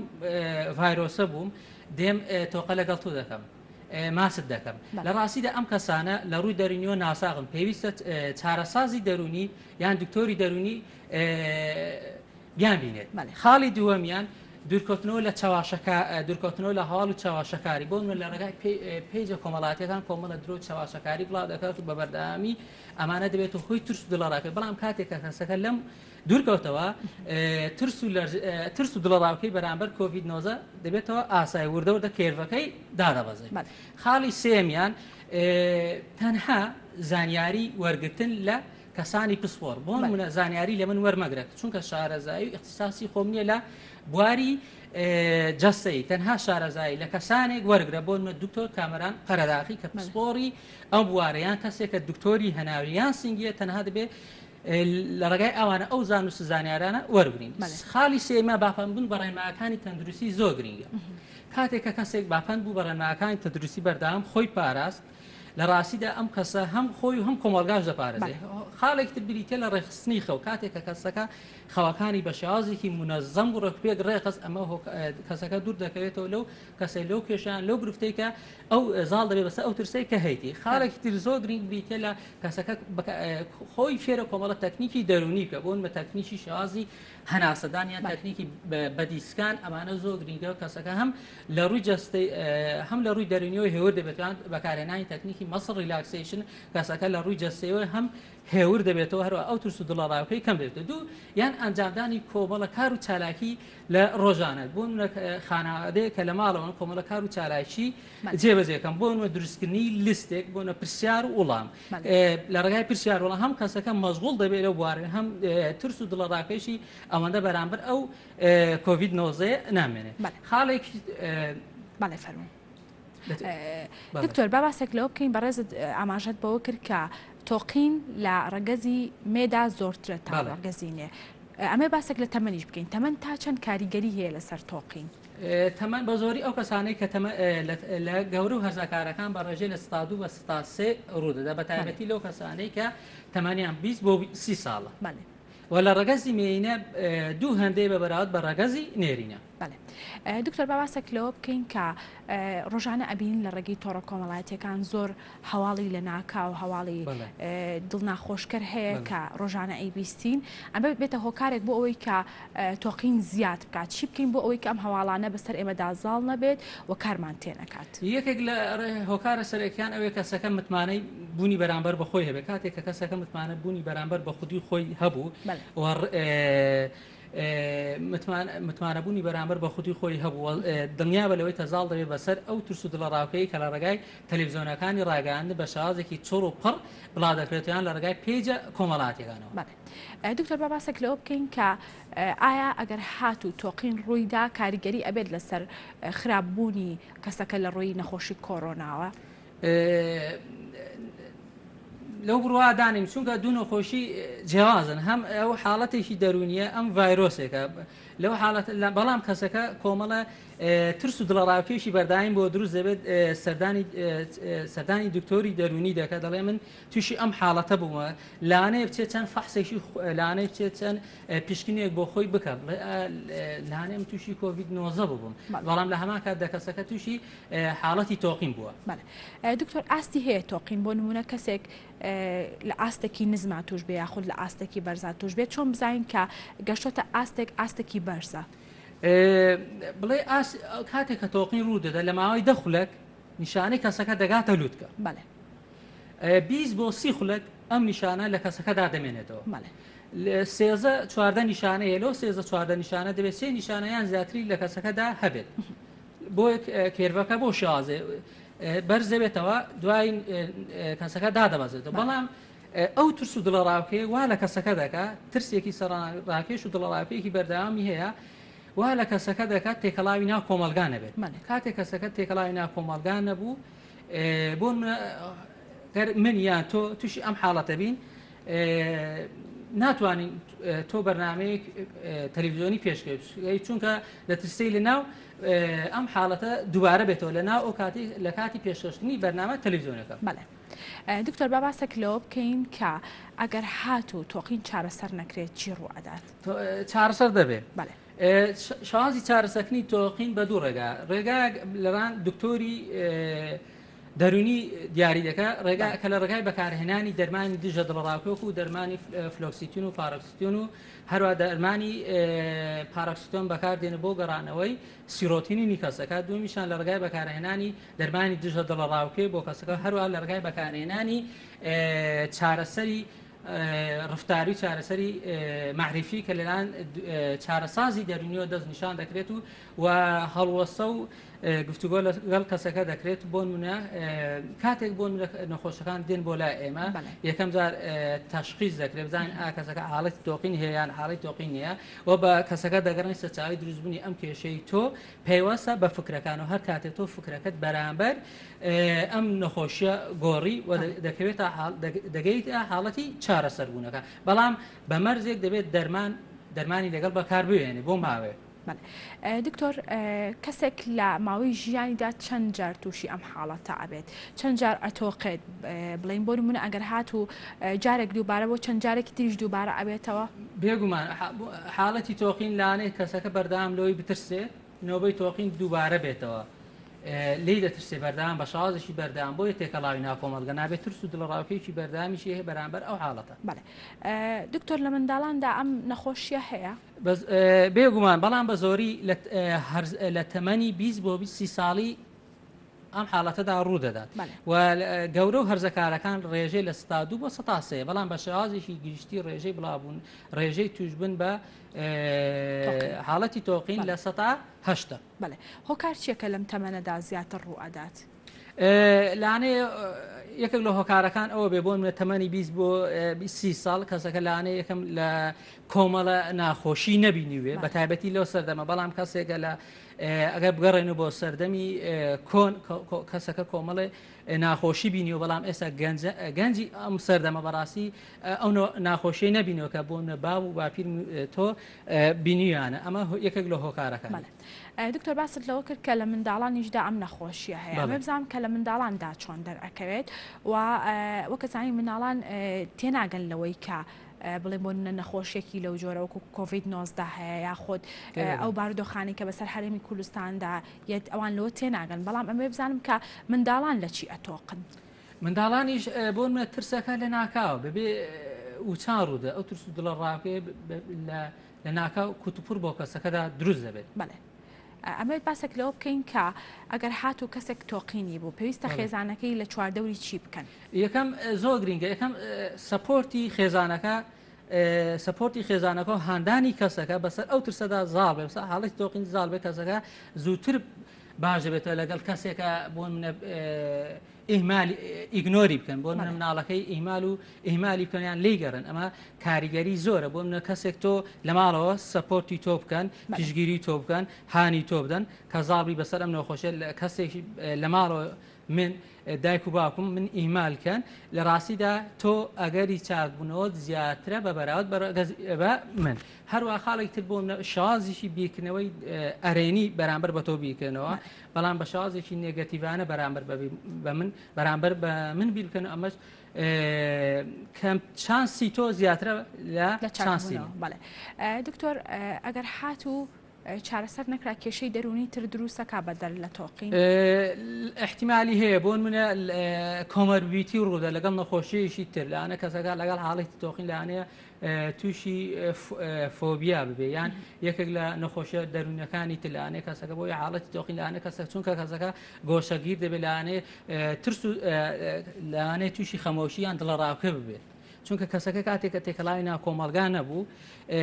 ڤایرۆسە بووم دێم تۆقە لەگەڵ تۆ دەکەم ماست دەکەم لە ڕاستیدا ئەم کەسانە لە ڕووی دەرونیەوە ناساغن پێویستە چارەسازی دەرونی یان دکتۆری دەرونی بیان بینێت خاڵی دووەمیان دوورکەوتنەوە لە چەواشەکە دوورکەوتنەوە لە هەواڵ و چەواشەکاری بۆ من لە ڕێگای page ە کۆمەڵاتیەکان کۆمەڵە درۆ چەواشەکاری بڵاو دەکات و بە بەردەوامی ئەمانە دەبێت و خۆی ترس و دڵەڕاکە بەڵام کاتێک کە کەسەکە لەم دوورکەوتەوە ترس و ترس و دڵەڕاوکەی بەرامبەر کۆڤید 19 دەبێتەوە ئاسای وردە وردە curve ەکەی دادەبەزێت خاڵی سێمیان تەنها زانیاری وەرگتن لە کەسانی پسپۆر بۆ نمونە زانیاری لە من وەرمەگرە چونکە شارەزایی و ئیختیساسی خۆم نییە لە بواری جەستەیی تەنها شارەزایی لە کەسانێک وەرگرە بۆ نمونە دکتۆر کامەران قەرەداخی کە پسپۆڕی ئەو بوارە یان کەسێک کە دکتۆری هەناوی یان سینگیە تەنها دەبێ لە ڕێگای ئەوانە ئەو زانست و زانیارانە وەربگرین خاڵی سێمە باپەند بوون بە ڕێنمایەکانی تەندروستی زۆر گرنگە کاتێک کە کەسێک باپەند بوو بە ڕێنمایەکانی تەندروستی بەردەوام خۆی پاراست لە ڕاستیدا ئەم کەسە هەم خۆی و هەم کۆمەڵگاش دەپارێزێت. خاڵێکی تر بریتیە لە ڕێکخستنی خەو، کاتێک کە کەسەکە خەوەکانی بە شێوازێکی مونەزەم و ڕێکوپێک ڕێکخست ئەمە کەسەکە دوور دەکەوێتەوە لەو کەسەی لەو کێشان لەو گرفتەی کە ئەو زاڵ دەبێت بەسەر ئەو ترسەی کە هەیتی. خاڵێکی تر زۆر گرنگ بریتیە لە کەسەکە خۆی فێرە کۆمەڵە تەکنیکی دەروونی بکە بۆ نمونە تەکنیکی شێوازی هەناسەدان یان تەکنیکی بەدیسکان ئەمانە زۆر گرنگە کەسەکە هەم لە ڕووی جەستەی هەم لە ڕووی دەرونیەوە هێور دەبێت یان بەکارهێنانی تەکنیکی muscle relaxation کەسەکە لە ڕووی جەستەیەوە هەم هێور دەبێتەوە هەروە ئەو ترس و دڵەڕاوکەی کەم دەبێتەوە دوو یان ئەنجامدانی کۆمەڵە کار و چالاکی لە ڕۆژانە بۆ نمونە خانەوادەیە کە لە ماڵەوەن کۆمەڵە کار و چالاکی جێبەجێکەم بۆ نمونە دروستکردنی لیستێک بۆ نمونە پرسیار و وڵام لە ڕێگای پرسیار وڵام هەم کەسەکە مەشغوڵ دەبێت لەو بوارە هەم ترس و دڵەڕاوکەیشی ئەوەندە بەرامبەر ئەو کۆڤید 19 نامێنێ خاڵێکی بەڵێ فەرموو دکتۆر با باسێک لەوە بکەین بەڕێزت ئاماژەت بەوە کرد کە تۆقین لە ڕەگەزی مێدا زۆرترە تا ڕەگەزی نێ. ئەمەوێ باسێک لە تەمەنیش بکەین، تەمەن تا چەند کاریگەری هەیە لەسەر تۆقین؟ تەمەن بە زۆری ئەو کەسانەی کە تەمە لە گەورە و هەرزەکارەکان بە ڕێژەی 2% بە 3 ڕوودەدا بە تایبەتی لەو کەسانەی کە تەمەنیان 20 بۆ 30 ساڵە و لە ڕەگەزی مێینە دوو هەندەی بە بەراورد بە ڕەگەزی نێرینە. بەڵێ دکتۆر با باسێک لەوە بکەین کە ڕۆژانە ئەبینین لە ڕێگەی تۆڕە کۆمەڵایەتیەکان زۆر هەواڵی لەناکاو هەواڵی دڵناخۆشکەر هەیە کە ڕۆژانە ئەیبیستین ئەمە بێتە هۆکارێک بۆ ئەوەی کە تۆقین زیاد بکات چی بکەین بۆ ئەوەی کە ئەم هەواڵانە بەسەر ئێمەدا زاڵ نەبێت و کارمان تێنەکات؟ یەکێک لە هۆکارە سەرەکیان ئەوەیە کەسەکە متمانەی بوونی بەرامبەر بە خۆی هەبێت کاتێک کە کەسەکە متمانە بوونی بەرامبەر بە خودی خۆی هەبوو و متمانەبوونی بەرامبەر بە خودی خۆی هەبوو و دڵنیابە لەوەی تەزاڵ دەبێت بەسەر ئەو ترس و دڵەڕاوکێی کە لە ڕێگای تەلەفزیۆنەکانی ڕاگەیاندن بە شێوازێکی چڕ و پڕ بڵاودەکرێتەوە یان لە ڕێگای پەیجە کۆمەڵاتیەکانەوە. بەڵێ دکتۆر با باسێک لەوە بکەین کە ئایا ئەگەر هاتوو تۆقین ڕوویدا کاریگەری ئەبێت لەسەر خراپ بوونی کەسەکە لە ڕووی نەخۆشی کۆرۆناوە؟ لەو بڕوا دانیم چونکە دوو نەخۆشی جیاوازن هەم ئەو حاڵەتێکی دەرونیە ئەم ڤایرۆسێکە لەو حاڵەت بەڵام کەسەکە کۆمەڵە ترس و دڵەڕاوکێشی بەردایم بۆ دروست دەبێت سەردانی سەردانی دکتۆری دەرونی دەکە دەڵێ من تووشی ئەم حاڵەتە بوومە لانەیە بچێت چەند فەحسێکی لانەیە بچێت چەند پشکنێک بۆ خۆی بکە لانەیە من تووشی کۆڤید 19 بووم بەڵام لە هەمان کات دەکەسەکە تووشی حاڵەتی تۆقین بووە. بەڵێ دکتۆر ئاستی هەیە تۆقین بۆ نمونە کەسێک لە ئاستێکی نزما توش بێ یاخود لە ئاستێکی بەرزا توش بێت چۆن بزانین کە گەشتۆتە ئاستێک ئاستێکی بەرزە؟ بڵێ کاتێک کە تۆقین ڕوو دەدا لە ماوەی دە خولەک نیشانەی کەسەکە دەگاتە لوتکە بەڵێ 20 بۆ سی خولەک ئەم نیشانە لە کەسەکەدا دەمێنێتەوە سێزە چواردە نیشانەیە لەو سێزە چواردە نیشانە دەبێت سێ نیشانە یان زیاتری لە کەسەکەدا هەبێت بۆ curve ەکە بۆ شێوازێ بەرز دەبێتەوە دوای کەسەکە دادەبەزێتەوە بەڵام ئەو ترس و دڵەڕاوکێ وا لە کەسەکە دەکا ترسێکی سەرڕاکێش و دڵەڕاوکێکی بەردەوامی هەیە وا لە کەسەکە دەکات تێکەڵاوی ناو کۆمەلگا نەبێت کاتێک کەسەکە تێکەڵاوی ناو کۆمەلگا نەبوو بۆ من یان تۆ تووشی ئەم حاڵەتە بین ناتوانین تۆ بەرنمەیەک تەلەڤزیۆنی پێشکەوت چونکە دەترسی لە ناو ئەم حاڵەتە دووبارە بێتەوە لە ناو ئەو کاتی لە کاتی پێشکەشکردنی بەرنامە تەلەڤزیۆنەکە. بەڵێ دکتۆر با باسێک لەوە بکەین کە ئەگەر هاتوو تۆقین چارەسەر نەکرێت چی ڕوو ئەدات؟ چارەسەر دەبێت. بەڵێ. شازی چارەسەرکردنی تۆقین بە دوو ڕێگا ڕێگایەک لەلایەن دکتۆری دەروونی دیاری دەکا ڕێگا کە لە ڕێگای بەکارهێنانی دەرمانی دژە دڵەڕاوکێ وەکو دەرمانی فلۆکسیتین و پارۆکسیتین و هەروە دەرمانی پاراکسیتۆن بەکاردێنە بۆ گەڕانەوەی سیرۆتینینی کەسەکە دووەمیشان لە ڕێگای بەکارهێنانی دەرمانی دژە دڵەڕاوکێ بۆ کەسەکە هەروە لە ڕێگای بەکارهێنانی چارەسەری ڕفتاری و چارەسەری مەعریفی کە لەلایەن چارەسازی دەروونیەوە دەست نیشان دەکرێت و و هەڵوەستە و گفتوگۆ لەگەڵ کەسەکە دەکرێت بۆ نمونە کاتێک بۆ نەخۆشەکان دێن بۆ لای ئێمە یەکەم جار تەشخیص دەکرێت بزانین ئا کەسەکە حاڵەتی تۆقین هەیە یان حاڵی تۆقین نییە و بە کەسەکە دەگەڕێن سەرچاوەی دروستبوونی ئەم کێشەی تۆ پەیوەستە بە فکرەکان و هەر کاتێک تۆ فکرەکەت بەرامبەر ئەم نەخۆشیە گۆڕی و دەکەوێتە دەگەیتە حاڵەتی چارەسەربوونەکە بەڵام بە مەرجێک دەبێت دەرمان دەرمانی لەگەڵ بەکار بوێنێ بۆ ماوەیەک. بەڵێ دکتۆر کەسێک لە ماوەی ژیانیدا چەند جار تووشی ئەم حاڵەتە ئەبێت چەند جار ئەتۆقێت بڵین بۆ نمونە ئەگەر هات و جارێک دووبارە بۆ چەند جارێکی تریش دووبارە ئەبێتەوە؟ بێگومان حاڵەتی تۆقین لانەیە کەسەکە بەردەوام لەوەی بترسێت نۆبەی تۆقین دووبارە بێتەوە لێی دەترسێ بەردەوام بە شازێکی بەردەوام بۆیە تێکەڵاوی ناو کۆمەڵگە نابێت ترس و دڵەڕاوکێکی بەردەوامیشی هەیە بەرامبەر ئەو حاڵەتە. بەڵێ دکتۆر لە منداڵاندا ئەم نەخۆشیە هەیە؟ بێگومان بەڵام بە زۆری لە تەمەنی 20 بۆ 20 ساڵی ئەم حاڵەتەدا ڕوو دەدات و گەورە و هەرزەکارەکان ڕێژەی لە ستا دوو بۆ سەتا سێ بەڵام بە شێوازێکی گشتی ڕێژەی بڵاوبوون ڕێژەی توشبوون بە حاڵەتی تۆقین لە سەتا هەشتە. بەڵێ هۆکار چییە کە لەم تەمەنەدا زیاتر ڕوو ئەدات؟ لانەیە. یەکێک لە هۆکارەکان ئەوە بێ بۆ منە تەمەنی 20 بۆ 30 ساڵ کەسەکە لانەیە یەکەم لە کۆمەڵە ناخۆشی نەبینیوێ بە تایبەتی لەو سەردەمە بەڵام کەسێکە لە ئەگەر بگەڕێن بۆ سەردەمی کۆن کەسەکە کۆمەڵێ ناخۆشی بینیوە بەڵام ئێستا گەنجی ئەم سەردەمە بەڕاستی ئەو ناخۆشی نەبینەوە کە بۆ نە باو و باپیر تۆ بینیانە ئەمە یەکێک لە هۆکارەکان. دکتۆر باست لەوە کرد کە لە منداڵانیشدا ئەم نەخۆشیە هەیە ئەمە بزانم کە لە منداڵاندا چۆن دەرئەکەوێت و وەکەزانی منداڵان تێناگەن لەوەی کە بڵێ بۆ نە نەخۆشیێکی لەو جۆرە وەکو کۆڤید 19 هەیە یاخود ئەو بارودۆخانی کە بەسەر هەرێمی کوردستاندا یەت ئەوان لەوە تێناگەن بەڵام ئەمێ بزانم کە منداڵان لە چی ئەتۆقن. منداڵانیش بۆ منە ترسەکە لە ناکاوە بەبێ وچان ڕوودە ئەو ترس و دڵە ڕاکێ لە ناکاو کوتوپڕ بۆ کەسەکەدا دروست دەبێت. بەڵێ ئەمەوێت باسێک لەوە بکەین کە ئەگەر هاتوو کەسێک تۆقینی بوو پێویستە خێزانەکەی لە چواردەوری چی بکەن؟ یەکەم زۆر گرینگە یەکەم support ی خێزانەکە support ی خێزانەکە و هاندانی کەسەکە بەسەر ئەو ترسەدا زاڵ بێ بەسەر حاڵەتی تۆقین زاڵ بێ کەسەکە زووتر باش دەبێتەوە لەگەڵ کەسێکە بۆ منە ئیهمالی ignore ی بکەن بۆ منە مناڵەکەی ئیهمال و ئیهمالی بکەن یان لێی گەڕێن ئەمە کاریگەری زۆرە بۆ منە کەسێک تۆ لە ماڵەوە support ی تۆ بکەن پشگیری تۆ بکەن هانی تۆ بدەن کە زاڵبی بەسەر ئەم نەخۆشیە کەسێکی لە ماڵەوە من دایک و باوکم من ئیهمال کەن لە ڕاستیدا تۆ ئەگەری چاکبوونەوەت زیاترە بە بەراورد بە من هەروە خاڵێک تر بۆ شازیشی بیرکردنەوەی ئەرێنی بەرامبەر بە تۆ بیرکردنەوە بەڵام بە شازێکی negative انە بەرامبەر بە من بەرامبەر بە من بیر بکەن ئەمەش کەم chance ی تۆ زیاترە لە chance ی بەڵێ دکتۆر ئەگەر هاتوو چارەسەر نەکرا کێشەی دەروونی تر دروستەکا بەدەر لە تۆقین؟ ئیحتیمالی هەیە بۆ نمونە comorbidity ڕوودە لەگەڵ نەخۆشیەکی تر لەوانە کەسەکە لەگەڵ حاڵەتی تۆقین لەوانەیە تووشی فۆبیا ببێ یان یەکێک لە نەخۆشیە دەروونەکانی تر لەوانەیە کەسەکە بۆی حاڵەتی تۆقین لەوانەیە کەسەک چونکە کەسەکە گۆشەگیر دەبێت لەوانەیە ترس و لەوانەیە تووشی خەمۆکی یان دڵەڕاوکێ ببێت چونکە کەسەکە کاتێک کە تێکەڵاوی ناو کۆمەڵگا نەبوو،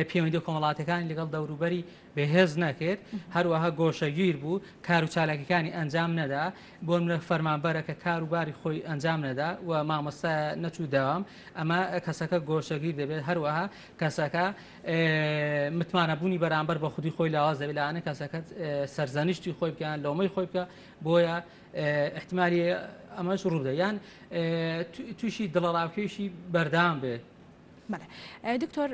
پەیوەندیە کۆمەڵاتیەکانی لەگەڵ دەوروبەری بەهێز نەکرد، هەروەها گۆشەگیر بوو، کار و چالاکیەکانی ئەنجام نەدا، بۆ نمونە فەرمانبەرە کە کار و باری خۆی ئەنجام نەدا و مامۆستایە نەچوو دەوام، ئەمە کەسەکە گۆشەگیر دەبێت، هەروەها کەسەکە متمانەبوونی بەرامبەر بە خودی خۆی لاواز دەبێت، لەوانەیە کەسەکە سەرزەنشتی خۆی بکە یان لۆمەی خۆی بکە، بۆیە ئیحتیمالی ئەمەش ڕووبدە یان تووشی دڵەڕاوکێشی بەردەوام بێت. بەڵێ دکتۆر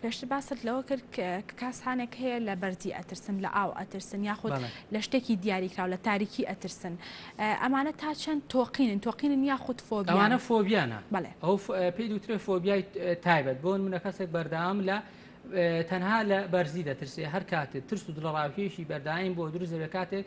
پێشتر باست لەوە کرد کە کاسانێک هەیە لە بەرزی ئەترسن لە ئاو ئەترسن یاخود لە شتێکی دیاریکراو لە تاریکی ئەترسن ئەمانە تا چەند تۆقینن تۆقینن یاخود فۆبیانە فۆبیانە بەڵێ ئەو پێی دوترێ فۆبیای تایبەت بۆ منە کەسێک بەردەوام لە تەنها لە بەرزی دەترسێ هەر کاتێ ترس و دڵەڕاوکێیەکی بەردایم بۆ دروست دەبێت کاتێک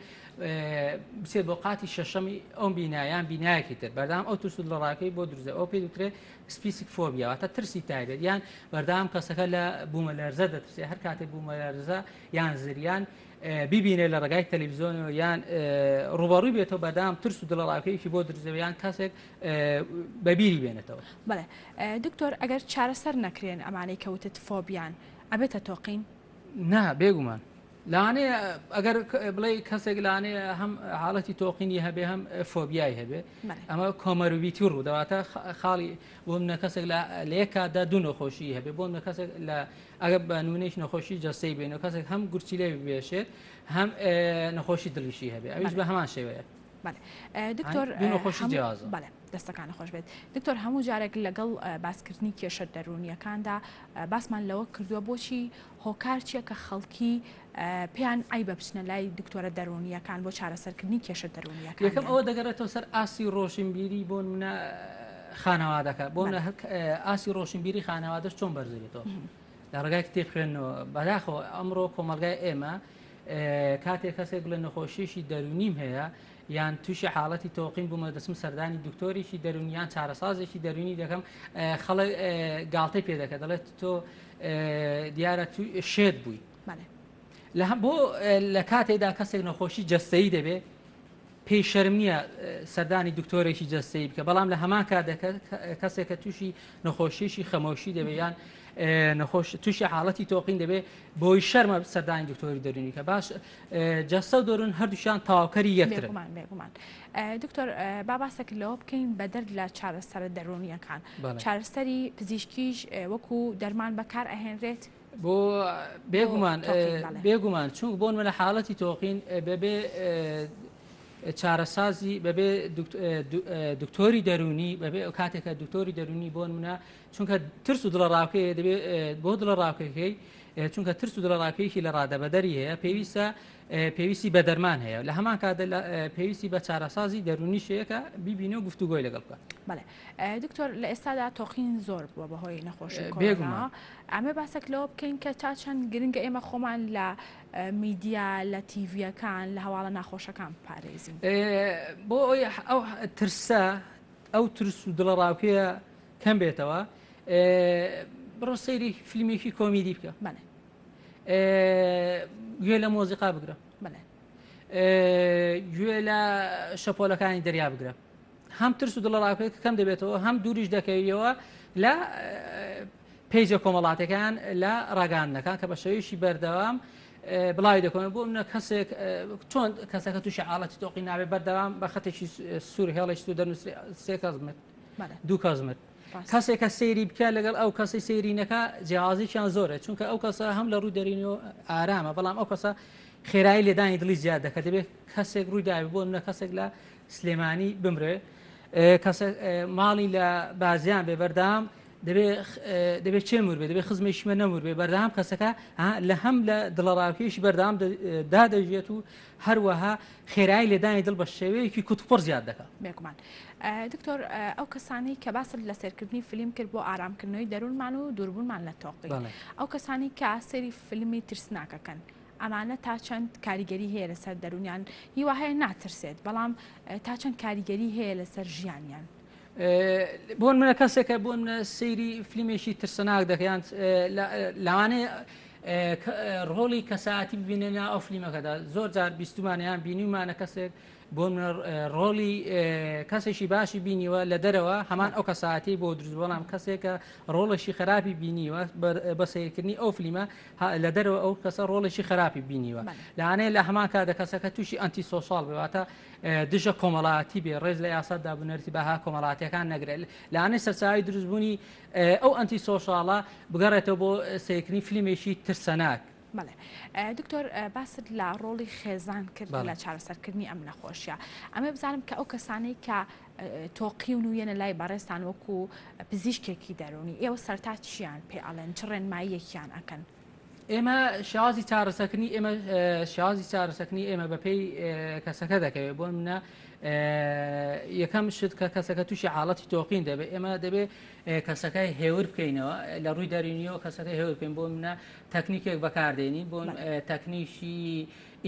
بچێت بۆ قاتی شەشەمی ئەو بینا یان بینایەکی تر بەردام ئەو ترس و دڵەڕاوکێی بۆ دروست دەبێت ئەو پێی دەوترێت specific phobia واتە ترسی تایبەت یان بەردەوام کەسەکە لە بوومەلەرزە دەترسێ هەر کاتێک بوومەلەرزە یان زریان ببینێ لە ڕێگای تەلەڤیزیۆنەوە یان ڕووبەڕووی بێتەوە بەردەوام ترس و دڵەڕاوکێیەکی بۆ دروست دەبێت یان کەسێک بەبیری بێنێتەوە. بەڵێ دکتۆر ئەگەر چارەسەر نەکرێن ئەمانەی کە وتت فۆبیان ئەبێتە تۆقین؟ نا بێگومان لەوانەیە ئەگەر بڵێ کەسێک لەوانەیە هەم حاڵەتی تۆقینی هەبێ هەم فۆبیای هەبێ ئەمە comorbidity ڕوودەواتە خاڵی بۆ منە کەسێک لە لە یەک کاتدا دوو نەخۆشی هەبێ بۆ منە کەسێک لە ئەگەر بە نمونەیش نەخۆشی جەستەی بێنەوە کەسێک هەم گورچیلەی بێشێت هەم نەخۆشی دڵیشی هەبێ ئەویش بە هەمان شێوەیە دکتۆر دوو نەخۆشی جیاوازە بەڵێ دەستەکانت خۆش بێت دکتۆر هەموو جارێک لەگەڵ باسکردنی کێشە دەروونیەکاندا باسمان لەوە کردووە بۆچی هۆکار چییە کە خەڵکی پێیان عیبە بچنە لای دکتۆرە دەروونیەکان بۆ چارەسەرکردنی کێشە دەروونیەکان یەکەم ئەوە دەگەڕێتەوە سەر ئاستی ڕۆشنبیری بۆ نمونە خانەوادەکە بۆ ئاستی ڕۆشنبیری خانەوادەش چۆن بەرز دەبێتەوە لە ڕێگای کتێب خوێندنەوە بەداخەوە ئەمڕۆ کۆمەڵگای ئێمە کاتێک کەسێک بڵێ نەخۆشیشی دەرونیم هەیە یان تووشی حاڵەتی تۆقین بوومە دەچم سەردانی دکتۆرێکی دەرونی یان چارەسازێکی دەرونی دەکەم خەڵک گاڵتەی پێ دەکە دەڵێت تۆ دیارە تو شێت بووی لە بۆ لە کاتێدا کەسێک نەخۆشی جەستەیی دەبێ. پێی شەرم نییە سەردانی دکتۆرێکی جەستەیی بکە بەڵام لە هەمان کاتدا کەسێک کە تووشی نەخۆشیی خەمۆشی دەبێت یان نەخۆش تووشی حاڵەتی تۆقین دەبێت بۆی شەرمە سەردانی دکتۆری دەرونی کە باش جەستە و دەرون هەردووشیان تەواوکەری یەکترن. بێگومان بێگومان دکتۆر با باسێک لەوە بکەین بەدەر لە چارەسەرە دەروونیەکان چارەسەری پزیشکیش وەکو دەرمان بەکار ئەهێنرێت؟ بۆ بێگومان بێگومان چونک بۆن لە حاڵەتی تۆقین بەبێ چارەسازی بەبێ دکتۆری دەرونی بەبێ ئەو کاتێکە دکتۆری دەرونی بۆن منە چونکە ترس و دڵە ڕاوکەیە دەبێ بۆ دڵە ڕاوکەکەی چونکە ترس و دڵەڕاوکێیەکی لە ڕادەبەدەری هەیە پێویستە پێویستی بە دەرمان هەیە لە هەمان کاتدا پێویستی بە چارەسازی دەروونیش هەیە کە بیبینێ و گفتوگۆی لەگەڵ بکات. بەڵێ دکتۆر لە ئێستادا تۆقین زۆر بووە بەهۆی نەخۆشی کۆرۆنا ئەمێ باسێک لەوە بکەین کە تا چەند گرنگە ئێمە خۆمان لە میدیا لە تیڤیەکان لە هەواڵە ناخۆشەکان بپارێزین. بۆ ئەوەی ئەو ترسە ئەو ترس و دڵەڕاوکێیە کەم بێتەوە بڕۆ سەیری فیلمێکی کۆمیدی بکە گوێ لە مۆزیقا بگرە گوێ لە شەپۆلەکانی دەریا بگرە هەم ترس و دڵەڕاوکێک کەم دەبێتەوە هەم دووریش دەکەویەوە لە page ە کۆمەڵاتەکان لە ڕاگەاندنەکان کە بە شێوەیەکی بەردەوام بڵاوی دەکەن بۆ منە کەسێک چۆن کەسەکە تووشی حاڵەتی تۆقی نابێ بەردەوام بە خەتێکی سوور هێڵێکی سوور دەنووسرێ سێ کەس مرد دوو کەس مرد کەسێک کە سەیری بکە لەگەڵ ئەو کەسی سەیری نەکا جیاوازییان زۆرە چونکە ئەو کەسە هەم لە ڕووی دەرینەوە ئارامە بەڵام ئەو کەسە خێرایی لێدانی دڵی زیاد دەکات دەبێت کەسێک ڕووی داوی بۆ منە کەسێک لە سلێمانی بمرێ کەسێک ماڵی لە بازیان بێ بەردەوام دەبێ چێ مور بێ دەبێ خزمێکیمە نەمور بێ بەردەوام کەسەکە لە هەم لە دڵەڕاوکێشی بەردەوام دادەژێت و هەروەها خێرایی لێدانی دڵ بە شێوەیەکی کوتوپڕ زیاد دەکات. بێگومان دکتۆر ئەو کەسانەی کە باست لە سێرکردنی فلیم کرد بۆ ئارامکردنەوەی دەروونمان و دووربوونمان لە تۆقی ئەو کەسانی کە سەیری فیلمی ترسناکەکەن ئەمانە تا چەند کاریگەری هەیە لەسەر دەروونیان هیوا هەیە ناترسێت بەڵام تا چەند کاریگەری هەیە لەسەر ژیانیان؟ بۆ منە کەسێکە بۆ منە سەیری فیلمێکی ترسناک دەکەیان لەوانەیە ڕۆڵی کەسایەتی ببینێ ناو ئەو فلیمەکەدا زۆر جار بیستمانە یان بینیومانە کەسێک بۆ ڕۆڵی کەسێکی باشی بینیوە لە دەرەوە هەمان ئەو کەساتی بۆ دروست بەڵام کەسێکە ڕۆڵێکی خراپی بینیوە بە سیرکردنی ئەو فلیمە لە دەرەوە ئەو کەسە ڕۆڵێکی خراپی بینیوە لەانەیە لە هەمان کاتە کەسەکە تووشی anti social بێواتە دژە کۆمەڵاتی بێ ڕێز لە یاسا دابنەرتی بەها کۆمەڵاتیەکان نەگرێت لەانەیە سەرچاوی دروستبوونی ئەو anti social ە بگەڕێتەوە بۆ سەیرکردنی فلیمێکی ترسەناک. بەڵێ دکتۆر باست لە ڕۆڵی خێزان کرد لە چارەسەرکردنی ئەم نەخۆشیە ئەمە بزانم کە ئەو کەسانەی کە تۆقیون و یەنە لای بەڕێزتان وەکو پزیشکێکی دەرونی ئێوە سەرتا چیان پێ ئەڵێن چ ڕێنماییەکیان ئەکەن؟ ئێمە شێوازی چارەسەکردنی ئێمە شێوازی چارەسەکردنی ئێمە بەپێی کەسەکە دەکەوێت بۆ منە یەکەم شت کە کەسەکە تووشی حاڵەتی تۆقین دەبێت ئێمە دەبێت کەسەکە هێور بکەینەوە لە ڕووی دەرونیەوە کەسەکە هێور بکەین بۆ منە تەکنیکێک بەکاردێنین بۆ تەکنیکی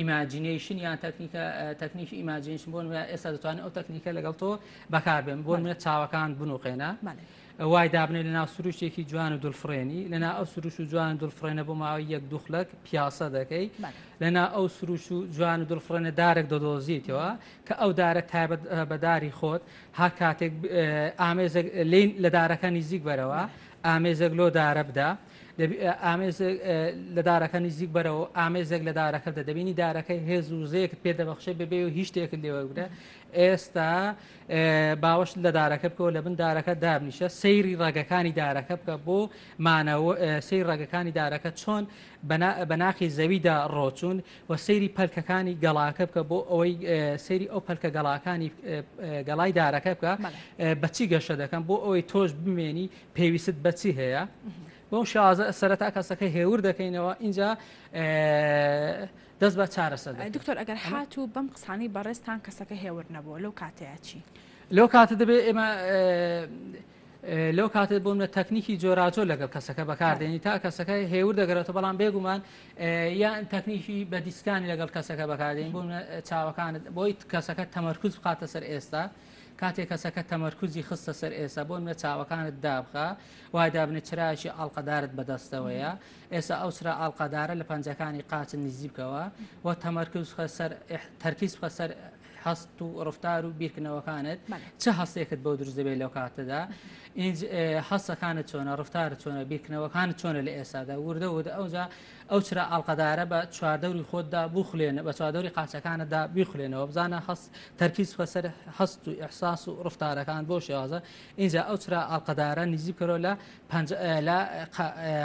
imagination یان تەکنیکە تەکنیکی imagination بۆ ئێستا دەتوانێت ئەو تەکنیکە لەگەڵ تۆ بەکاربێن بۆ منە چاوەکان بنوقێنە وای دابنێ لەناو سروشتێکی جوان و دڵفڕێنی لەنا ئەو سروش و جوان و دڵفڕێنە بۆ ماوەی یەک دوو خولەک پیاسە دەکەی لەنا ئەو سروش و جوان و دڵفڕێنە دارێک دەدۆزیتەوە کە ئەو دارە تایبەت بە داری خۆت هەر کاتێک ئامێزێک لین لە دارەکە نزیک بەرەوە ئامێزێک لۆ دارە بدە ئامێزێک لە دارەکە نزیک بەرەوە ئامێزێک لە دارەکە بدە دەبینی دارەکە هێز و زەیەکت پێ دەبەخشێ بەبێ و هیچ شتێکت لێوەرگرە ئێستا باوەشت لە دارەکە بکەوە لە بن دارەکە دابنیشە سەیری ڕەگەکانی دارەکە بکە بۆ مانەوە سەیری ڕەگەکانی دارەکە چۆن بە ناخی زەویدا ڕۆچوون و سەیری پەلکەکانی گەڵاکە بکە بۆ ئەوەی سەیری ئەو پەلکە گەڵاکانی گەڵای دارەکە بکە بەچی گەشە دەکەن بۆ ئەوەی تۆش بمێنی پێویستت بەچی هەیە بەو شازە سەرەتا کەسەکە هێور دەکەینەوە اینجا دەست بە چارەسەر دەکەن. دکتۆر ئەگەر هاتوو بەم قسانەی بەڕێزتان کەسەکە هێور نەبووە لەو کاتەیا چی؟ لەو کاتە دەبێت ئێمە لەو کاتێت بۆ منە تەکنیکی جۆراجۆر لەگەڵ کەسەکە بەکاردێنی تا کەسەکە هێور دەگەرێتەوە بەڵام بێگومان یان تەکنیکی بە دیسکانی لەگەڵ کەسەکە بەکاردێن بۆ چاوەکانت بۆی کەسەکە تەمەرکز بخاتە سەر ئێستا کاتێک کەسەکە تەمەرکزی خستە سەر ئێستا بۆ منە چاوەکانت دابخە وای دابنێ چرایەکی ئاڵقەدارت بەدەستەوەیە ئێستا ئەو چرا ئاڵقەدارە لە پەنجەکانی قاچت نزیک بکەوە و تەمەرکز بخە سەر تەرکیز بخە سەر هەست و ڕفتار و بیرکردنەوەکانت چ هەستێکت بۆ دروست دەبێت لەو کاتەدا هەستەکانت چۆنە ڕفتارت چۆنە بیرکردنەوەکانت چۆنە لە ئێستادا وردە وردە ئەوجا ئەو چرا ئاڵقەدارە بە چواردەوری خۆتدا بخولێنە بە چواردەوری قاچەکانتدا بیخولێنەوە بزانە هەست تەرکیز بخە سەر هەست و ئیحساس و ڕفتارەکان بۆ شێوازە ئینجا ئەو چرا ئاڵقەدارە نزیک بکەرەوە لە پەنج لە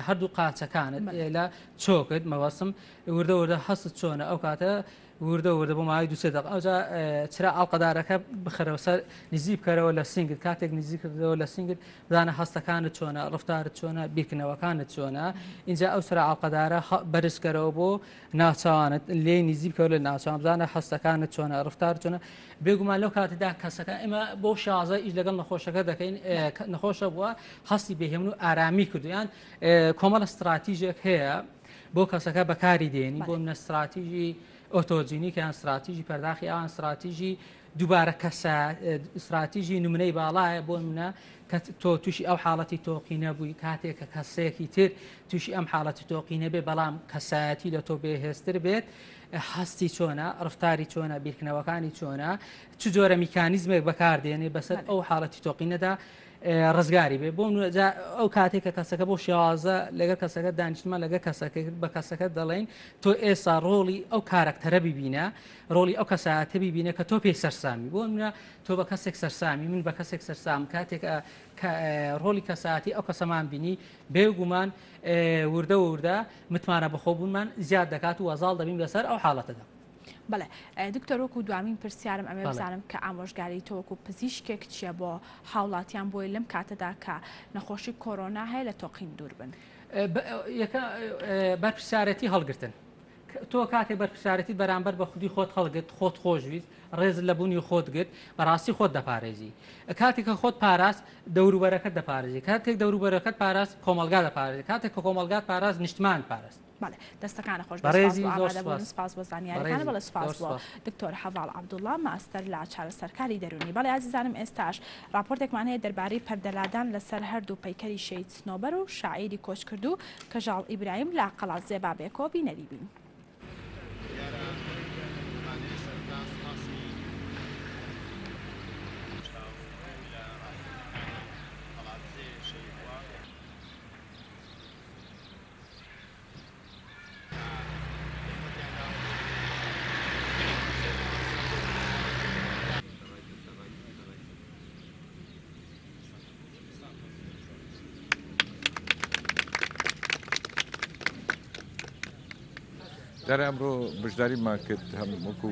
هەردوو قاچەکانت لە چۆکت مەبەستم وردە وردە هەستت چۆنە ئەو کاتە وردە وردە بۆ ماوەی دوو سێ دەقە ئەوجا چرا ئاڵقەدارەکە بخەرەوە سەر نزیک بکەرەوە لە سینگت کاتێک نزیک کردەوە لە سینگت بزانە هەستەکانت چۆنە ڕفتارت چۆنە بیرکردنەوەکانت چۆنە اینجا ئەو چرا ئاڵقەدارە بەرزکەرەوە بۆ ناوچوانت لێ نزیک بکەوە لە ناوچوان بزانە هەستەکانت چۆنە ڕفتار چۆنە بێگومان لەو کاتەدا کەسەکە ئێمە بۆ شازە ئیش لەگەڵ نەخۆشەکە دەکەین نەخۆشە بووە هەستی بێهێمن و ئارامی کردویان کۆمەڵە ستراتیژێک هەیە بۆ کەسەکە بەکاری دێنی بۆ منە ستراتیژی ئۆتۆجینیک یان ستراتیژی پەرداخی ئەوان ستراتیژی دووبارە کەسە ستراتیژی نمونەی باڵایە بۆ منە کە تۆ تووشی ئەو حاڵەتی تۆقی نەبووی کاتێک کە کەسێکی تر تووشی ئەم حاڵەتی تۆقی نەبێ بەڵام کەسایەتی لە تۆ بێهێزتر بێت هەستی چۆنە ڕفتاری چۆنە بیرکردنەوەکانی چۆنە چ جۆرە میکانیزمێک بەکاردێنێ بەسەر ئەو حاڵەتی تۆقینەدا ڕزگاری بێ بۆ ئەو کاتێک کە کەسەکە بۆ شێوازە لەگەڵ کەسەکە دانیشتمە لەگە کەسەکە بە کەسەکە دەڵێن تۆ ئێستا ڕۆڵی ئەو کارەکتەرە ببینە ڕۆڵی ئەو کەسایەتە ببینە کە تۆ پێی سەرسامی بۆ منە تۆ بە کەسێک سەرسامی من بە کەسێک سەرسام کاتێک ڕۆڵی کەساتی ئەو کەسەمان بینی بێگومان وردە وردە متمانە بەخۆبوونمان زیاد دەکات و وەزاڵ دەبین بەسەر ئەو حاڵەتەدا. بەڵێ دکتۆر وەکو دوامین پرسیارم ئەمێ بزانم کە ئامۆژگاری تۆ وەکو پزیشکێک چییە بۆ هاوڵاتیان بۆی لەم کاتەدا کە نەخۆشی کۆرۆنا هەیە لە تۆقین دوور بن؟ بەرپرسیارەتی هەڵگرتن تۆ کاتێک بەرپرسیارەتی بەرامبەر بە خودی خۆت هەڵگرت خۆت خۆشویست ڕێز لە بوونی خۆت گرت بەڕاستی خۆت دەپارێزی کاتێک کە خۆت پاراست دەوروبەرەکەت دەپارێزی کاتێک دەوروبەرەکەت پاراست کۆمەڵگا دەپارێزی کاتێک کە کۆمەڵگات پاراست نیشتمان پاراست. بەڵێ دەستەکانە خۆش بێت سپاس بۆ ئامادەبوون سپاس بۆ زانیاریەکان بەڵێ سپاس بۆ دکتۆر هەڤاڵ عەبدوڵا ماستەر لە چارەسەرکاری دەروونی بەڵێ ئازیزانم ئێستاش ڕاپۆرتێکمان هەیە دەربارەی پەردەلادان لەسەر هەردوو پەیکەری شەهید سنۆبەر و شاعیری کۆچکردوو کەژاڵ ئیبراهیم لە قەڵادزێ با بێکۆ بینەری بین. دیارە ئەمڕۆ بەشداریمان کرد هەم وەکو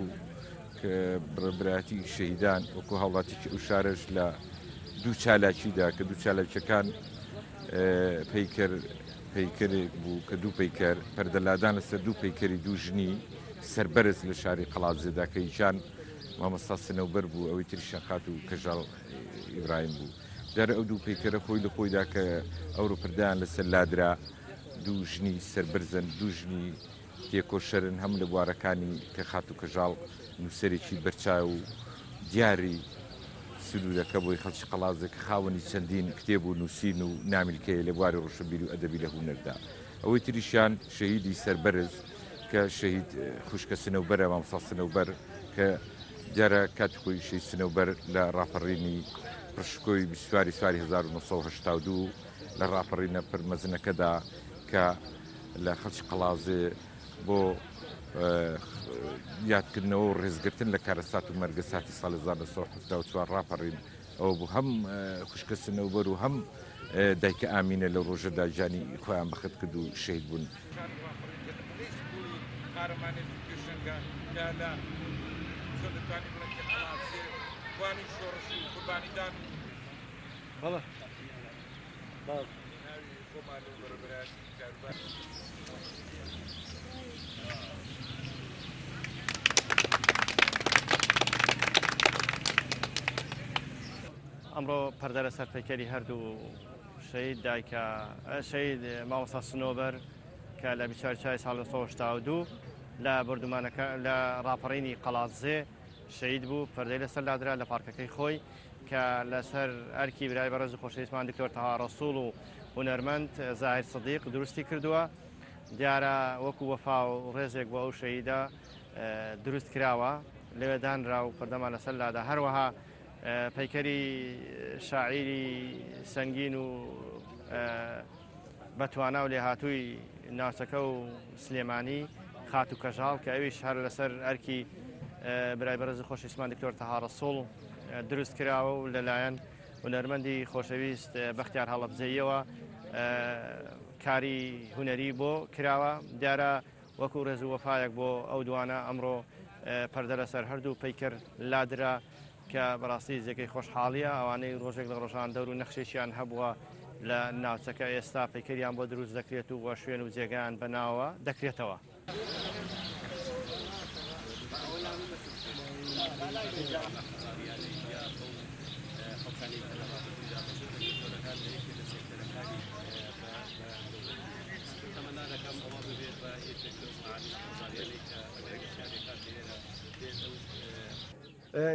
بەڕێوەبەرایەتی شەهیدان وەکو هاوڵاتیکی ئەو شارەش لە دوو چالاکیدا کە دوو چالاکیەکان پەیکەر پەیکەرێک بوو کە دوو پەیکەر پەردەلادان لەسەر دوو پەیکەری دوو ژنی سەربەرز لە شاری قەڵادزێدا کە یەکیان مامۆستا سنەوبەر بوو ئەوەی تریشیان خاتوو کەژاڵ ئیبراهیم بوو. دیارە ئەو دوو پەیکەرە خۆی لە خۆیدا کە ئەورۆ پردیان لەسەر لادرا دوو ژنی سەربەرزن دوو ژنی تێکۆشەرن هەم لە بوارەکانی کە خاتوو کەژاڵ نووسەرێکی بەرچاو و دیاری سنوورەکە بۆی خەڵکی قەڵادزێ کە خاوەنی چەندین کتێب و نووسین و نامیلکەیە لە بواری ڕۆشنبیری و ئەدەبی لە هونەردا. ئەوەی تریشیان شەهیدی سەربەرز کە شەهید خوشکە سنەوبەرە مامۆستا سنەوبەر کە دیارە کاتی خۆی شەهید سنەوبەر لە ڕاپەڕینی پڕشکۆی 24 سواری 1982 لە ڕاپەڕینە پر مەزنەکەدا کە لە خەڵکی قەڵادزێ بۆ یادکردنەوە و ڕێزگرتن لە کارەسات و مەرگەساتی ساڵی 1974 ڕاپەڕین ئەوە بوو هەم خوشکە سنەوبەر و هەم دایکە ئامینە لەو ڕۆژەدا گیانی خۆیان بەخت کرد و شەهید بوون. ئەمڕۆ پەردە لەسەر پەیکەری هەردوو شەهید دایکە شەهید مامۆستا سنۆبەر کە لە 24 چای ساڵ 1972 لە بردومانەکە لە ڕاپەڕینی قەڵادزێ شەهید بوو پەردەی لەسەر لادرا لە پارکەکەی خۆی کە لەسەر ئەرکی برای بەڕێز و خۆشەویستمان دکتۆر تەها ڕەسوڵ و هونەرمەند زاهیر سدیق دروستی کردووە دیارە وەکو وەفا و ڕێزێک بۆ ئەو شەهیدە دروست کراوە. لەوێ دانرا و پەردەمان لەسەر لادا. هەروەها پەیکەری شاعیری سەنگین و بەتوانا و لێهاتووی ناوچەکە و سلێمانی خاتوو کەژاڵ کە ئەویش هەر لەسەر ئەرکی برای بەڕێز و خۆشویستمان دکتۆر تەها ڕەسوڵ دروست کراوە و لەلایەن هونەرمەندی خۆشەویست بەختیار هەڵەبجەییەوە کاری هونەری بۆ کراوە. دیارە وەکو ڕێز و وەفایەک بۆ ئەو دوانە ئەمڕۆ پەردە لەسەر هەردوو پەیکەر لادرا کە بەڕاستی جێگەی خۆشحاڵیە ئەوانەی ڕۆژێک لە ڕۆژان دەور و نەخشێکیان هەبووە لە ناوچەکە ئێستا پەیکەریان بۆ دروست دەکرێت و شوێن و جێگایان بەناوە دەکرێتەوە.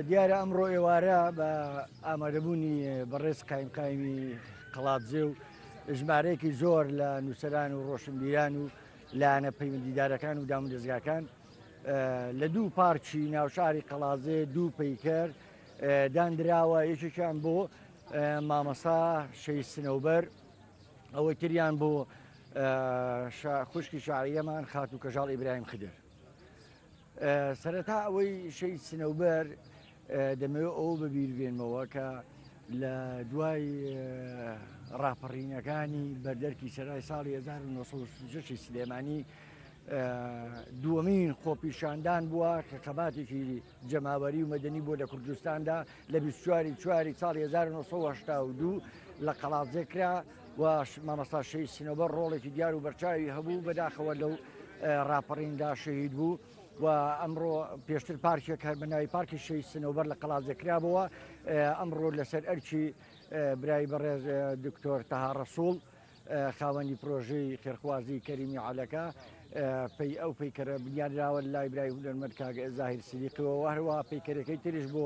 دیارە ئەمڕۆ ئێوارە بە ئامادەبوونی بەڕێز قایمقامی قەڵادزێ و ژمارەیەکی زۆر لە نووسەران و ڕۆشنبیران و لایەنە پەیوەندیدارەکان و دامودەزگاکان لە دوو پارکی ناوشاری قەڵادزێ دوو پەیکەر داندراوە یەکێکیان بۆ مامەسا شەهید سنەوبەر ئەوەی تریان بۆ خوشکی شاعیرەمان خاتوو کەژاڵ ئیبراهیم خدر. سەرەتا ئەوەی شەهید سنەوبەر دەمەوێت ئەوە بەبیر بێنمەوە کە لە دوای ڕاپەڕینەکانی بەردەرکی سەرای ساڵی 1936 سلێمانی دووەمین خۆپیشاندان بووە کە خەباتێکی جەماوەری و مەدەنی بووە لە کوردستاندا لە 24 چواری ساڵی 1982 لە قەڵادزێ کرا و مامۆستا شەهید سنەوبەر ڕۆڵێکی دیار و بەرچاوی هەبوو، بەداخەوە لەو ڕاپەڕیندا شەهید بوو و ئەمڕۆ پێشتر پارکێک هەر بە ناوی پارکی شەهید سنەوبەر لە قەڵادزێ کرابەوە، ئەمڕۆ لەسەر ئەرکی برای بەڕێز دکتۆر تەها ڕەسوڵ خاوەنی پرۆژەی خێرخوازی کەریمی عەلەکە پەی ئەو پەیکەرە بنیادراوە لای برای هونەرمەند کاک زاهیر سدیقیەوە و هەروەها پەیکەرەکەی تریش بۆ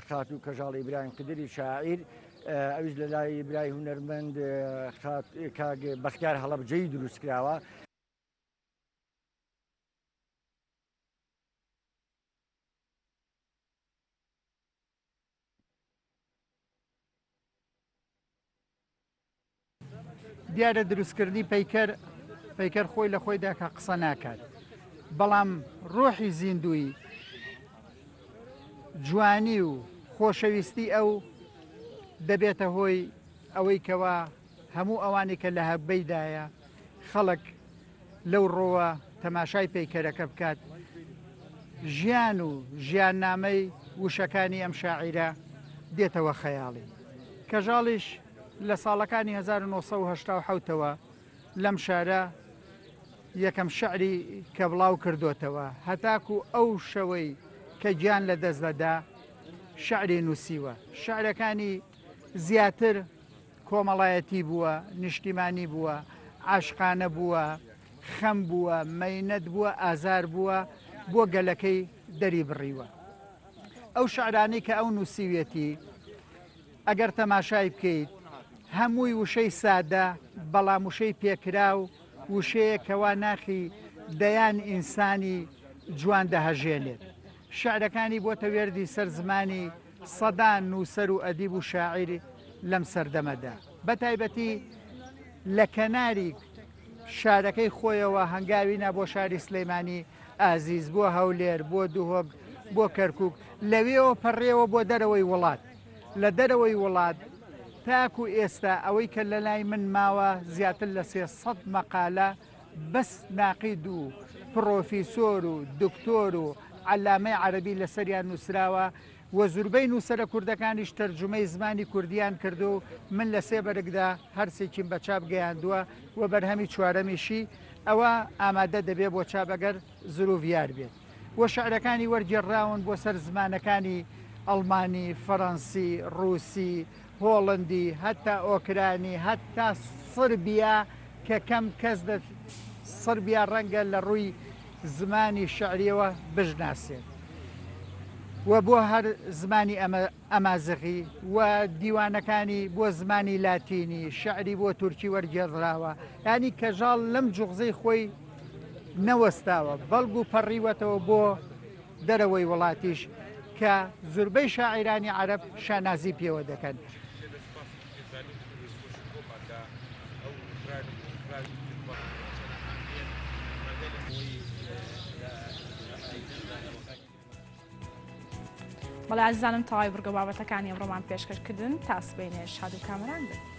خاتوو کەژاڵ ئیبراهیم قدری شاعیر ئەویش لە لای برای هونەرمەند کاک بەختیار هەڵەبجەیی دروست کراوە. دیارە دروستکردنی پەیکەر پەیکەر خۆی لە خۆیدا کە قسە ناکات بەڵام ڕۆحی زیندووی جوانی و خۆشەویستی ئەو دەبێتە هۆی ئەوەی کەوا هەموو ئەوانی کە لە هەبەیدایە خەڵک لەو ڕۆوە تەماشای پەیکەرەکە بکات، ژیان و ژیاننامەی وشەکانی ئەم شاعیرە دێتەوە خەیاڵی. کەژاڵیش لە ساڵەکانی 1987 ەوە لەم شارە یەکەم شعری کە بڵاو کردۆتەوە هەتاکو ئەو شەوەی کە گیان لە دەست دەدا شعری نووسیوە. شعرەکانی زیاتر کۆمەڵایەتی بووە، نیشتیمانی بووە، عاشقانە بووە، خەم بووە، مەینەت بووە، ئازار بووە، بۆ گەلەکەی دەری بڕیوە. ئەو شعرانەی کە ئەو نووسیویەتی ئەگەر تەماشای بکەیت هەمووی وشەی سادە، بەڵام وشەی پێکراو، وشەیەک کەوا ناخی دەیان ئینسانی جوان دەهەژێنێت. شعرەکانی بۆتە وێردی سەر زمانی سەدان نووسەر و ئەدیب و شاعیر لەم سەردەمەدا، بەتایبەتی لە کەناری شارەکەی خۆیەوە هەنگاوی نا بۆ شاری سلەیمانی ئازیز، بۆ هەولێر، بۆ دهۆک، بۆ کەرکوک، لەوێوە پەڕیەوە بۆ دەرەوەی وڵات. لە دەرەوەی وڵات تاکو ئێستا ئەوەی کە لەلای من ماوە زیاتر لە 300 مەقالە بەس ناقید و پڕۆفیسۆر و دکتۆر و عەلامەی عەرەبی لەسەریان نووسراوە و زوربەی نووسەرە کوردەکانیش تەرجومەی زمانی کوردیان کردووە و من لە سێ بەرگدا هەرسێکیم بە چاپ گەیاندووە و بەرهەمی چوارەمیشی ئەوە ئامادە دەبێ بۆ چاپ ئەگەر زروف یار بێت و شعرەکانی وەرگێڕراون بۆ سەر زمانەکانی ئەڵمانی، فەرەنسی، ڕووسی، هۆڵندی، هەتا ئۆکرانی، هەتا سڕبیا کە کەم کەس لە سڕبیا ڕەنگە لە ڕووی زمانی شعریەوە بشناسێت و بۆ هەر زمانی ئەمازغی و دیوانەکانی بۆ زمانی لاتینی، شعری بۆ تورکی وەرگێڕدراوە. یانی کەژاڵ لەم جوغزەی خۆی نەوەستاوە، بەڵگو پەڕیوەتەوە بۆ. دەرەوەی وڵاتیش کە زوربەی شاعیرانی عەرەب شانازی پێوە دەکەن. بەڵێ ئازیزانم تەواوی بڕگە بابەتەکانی ئەمڕۆمان پێشکەش کردن تا سبەینێ شاد و کامەران بن.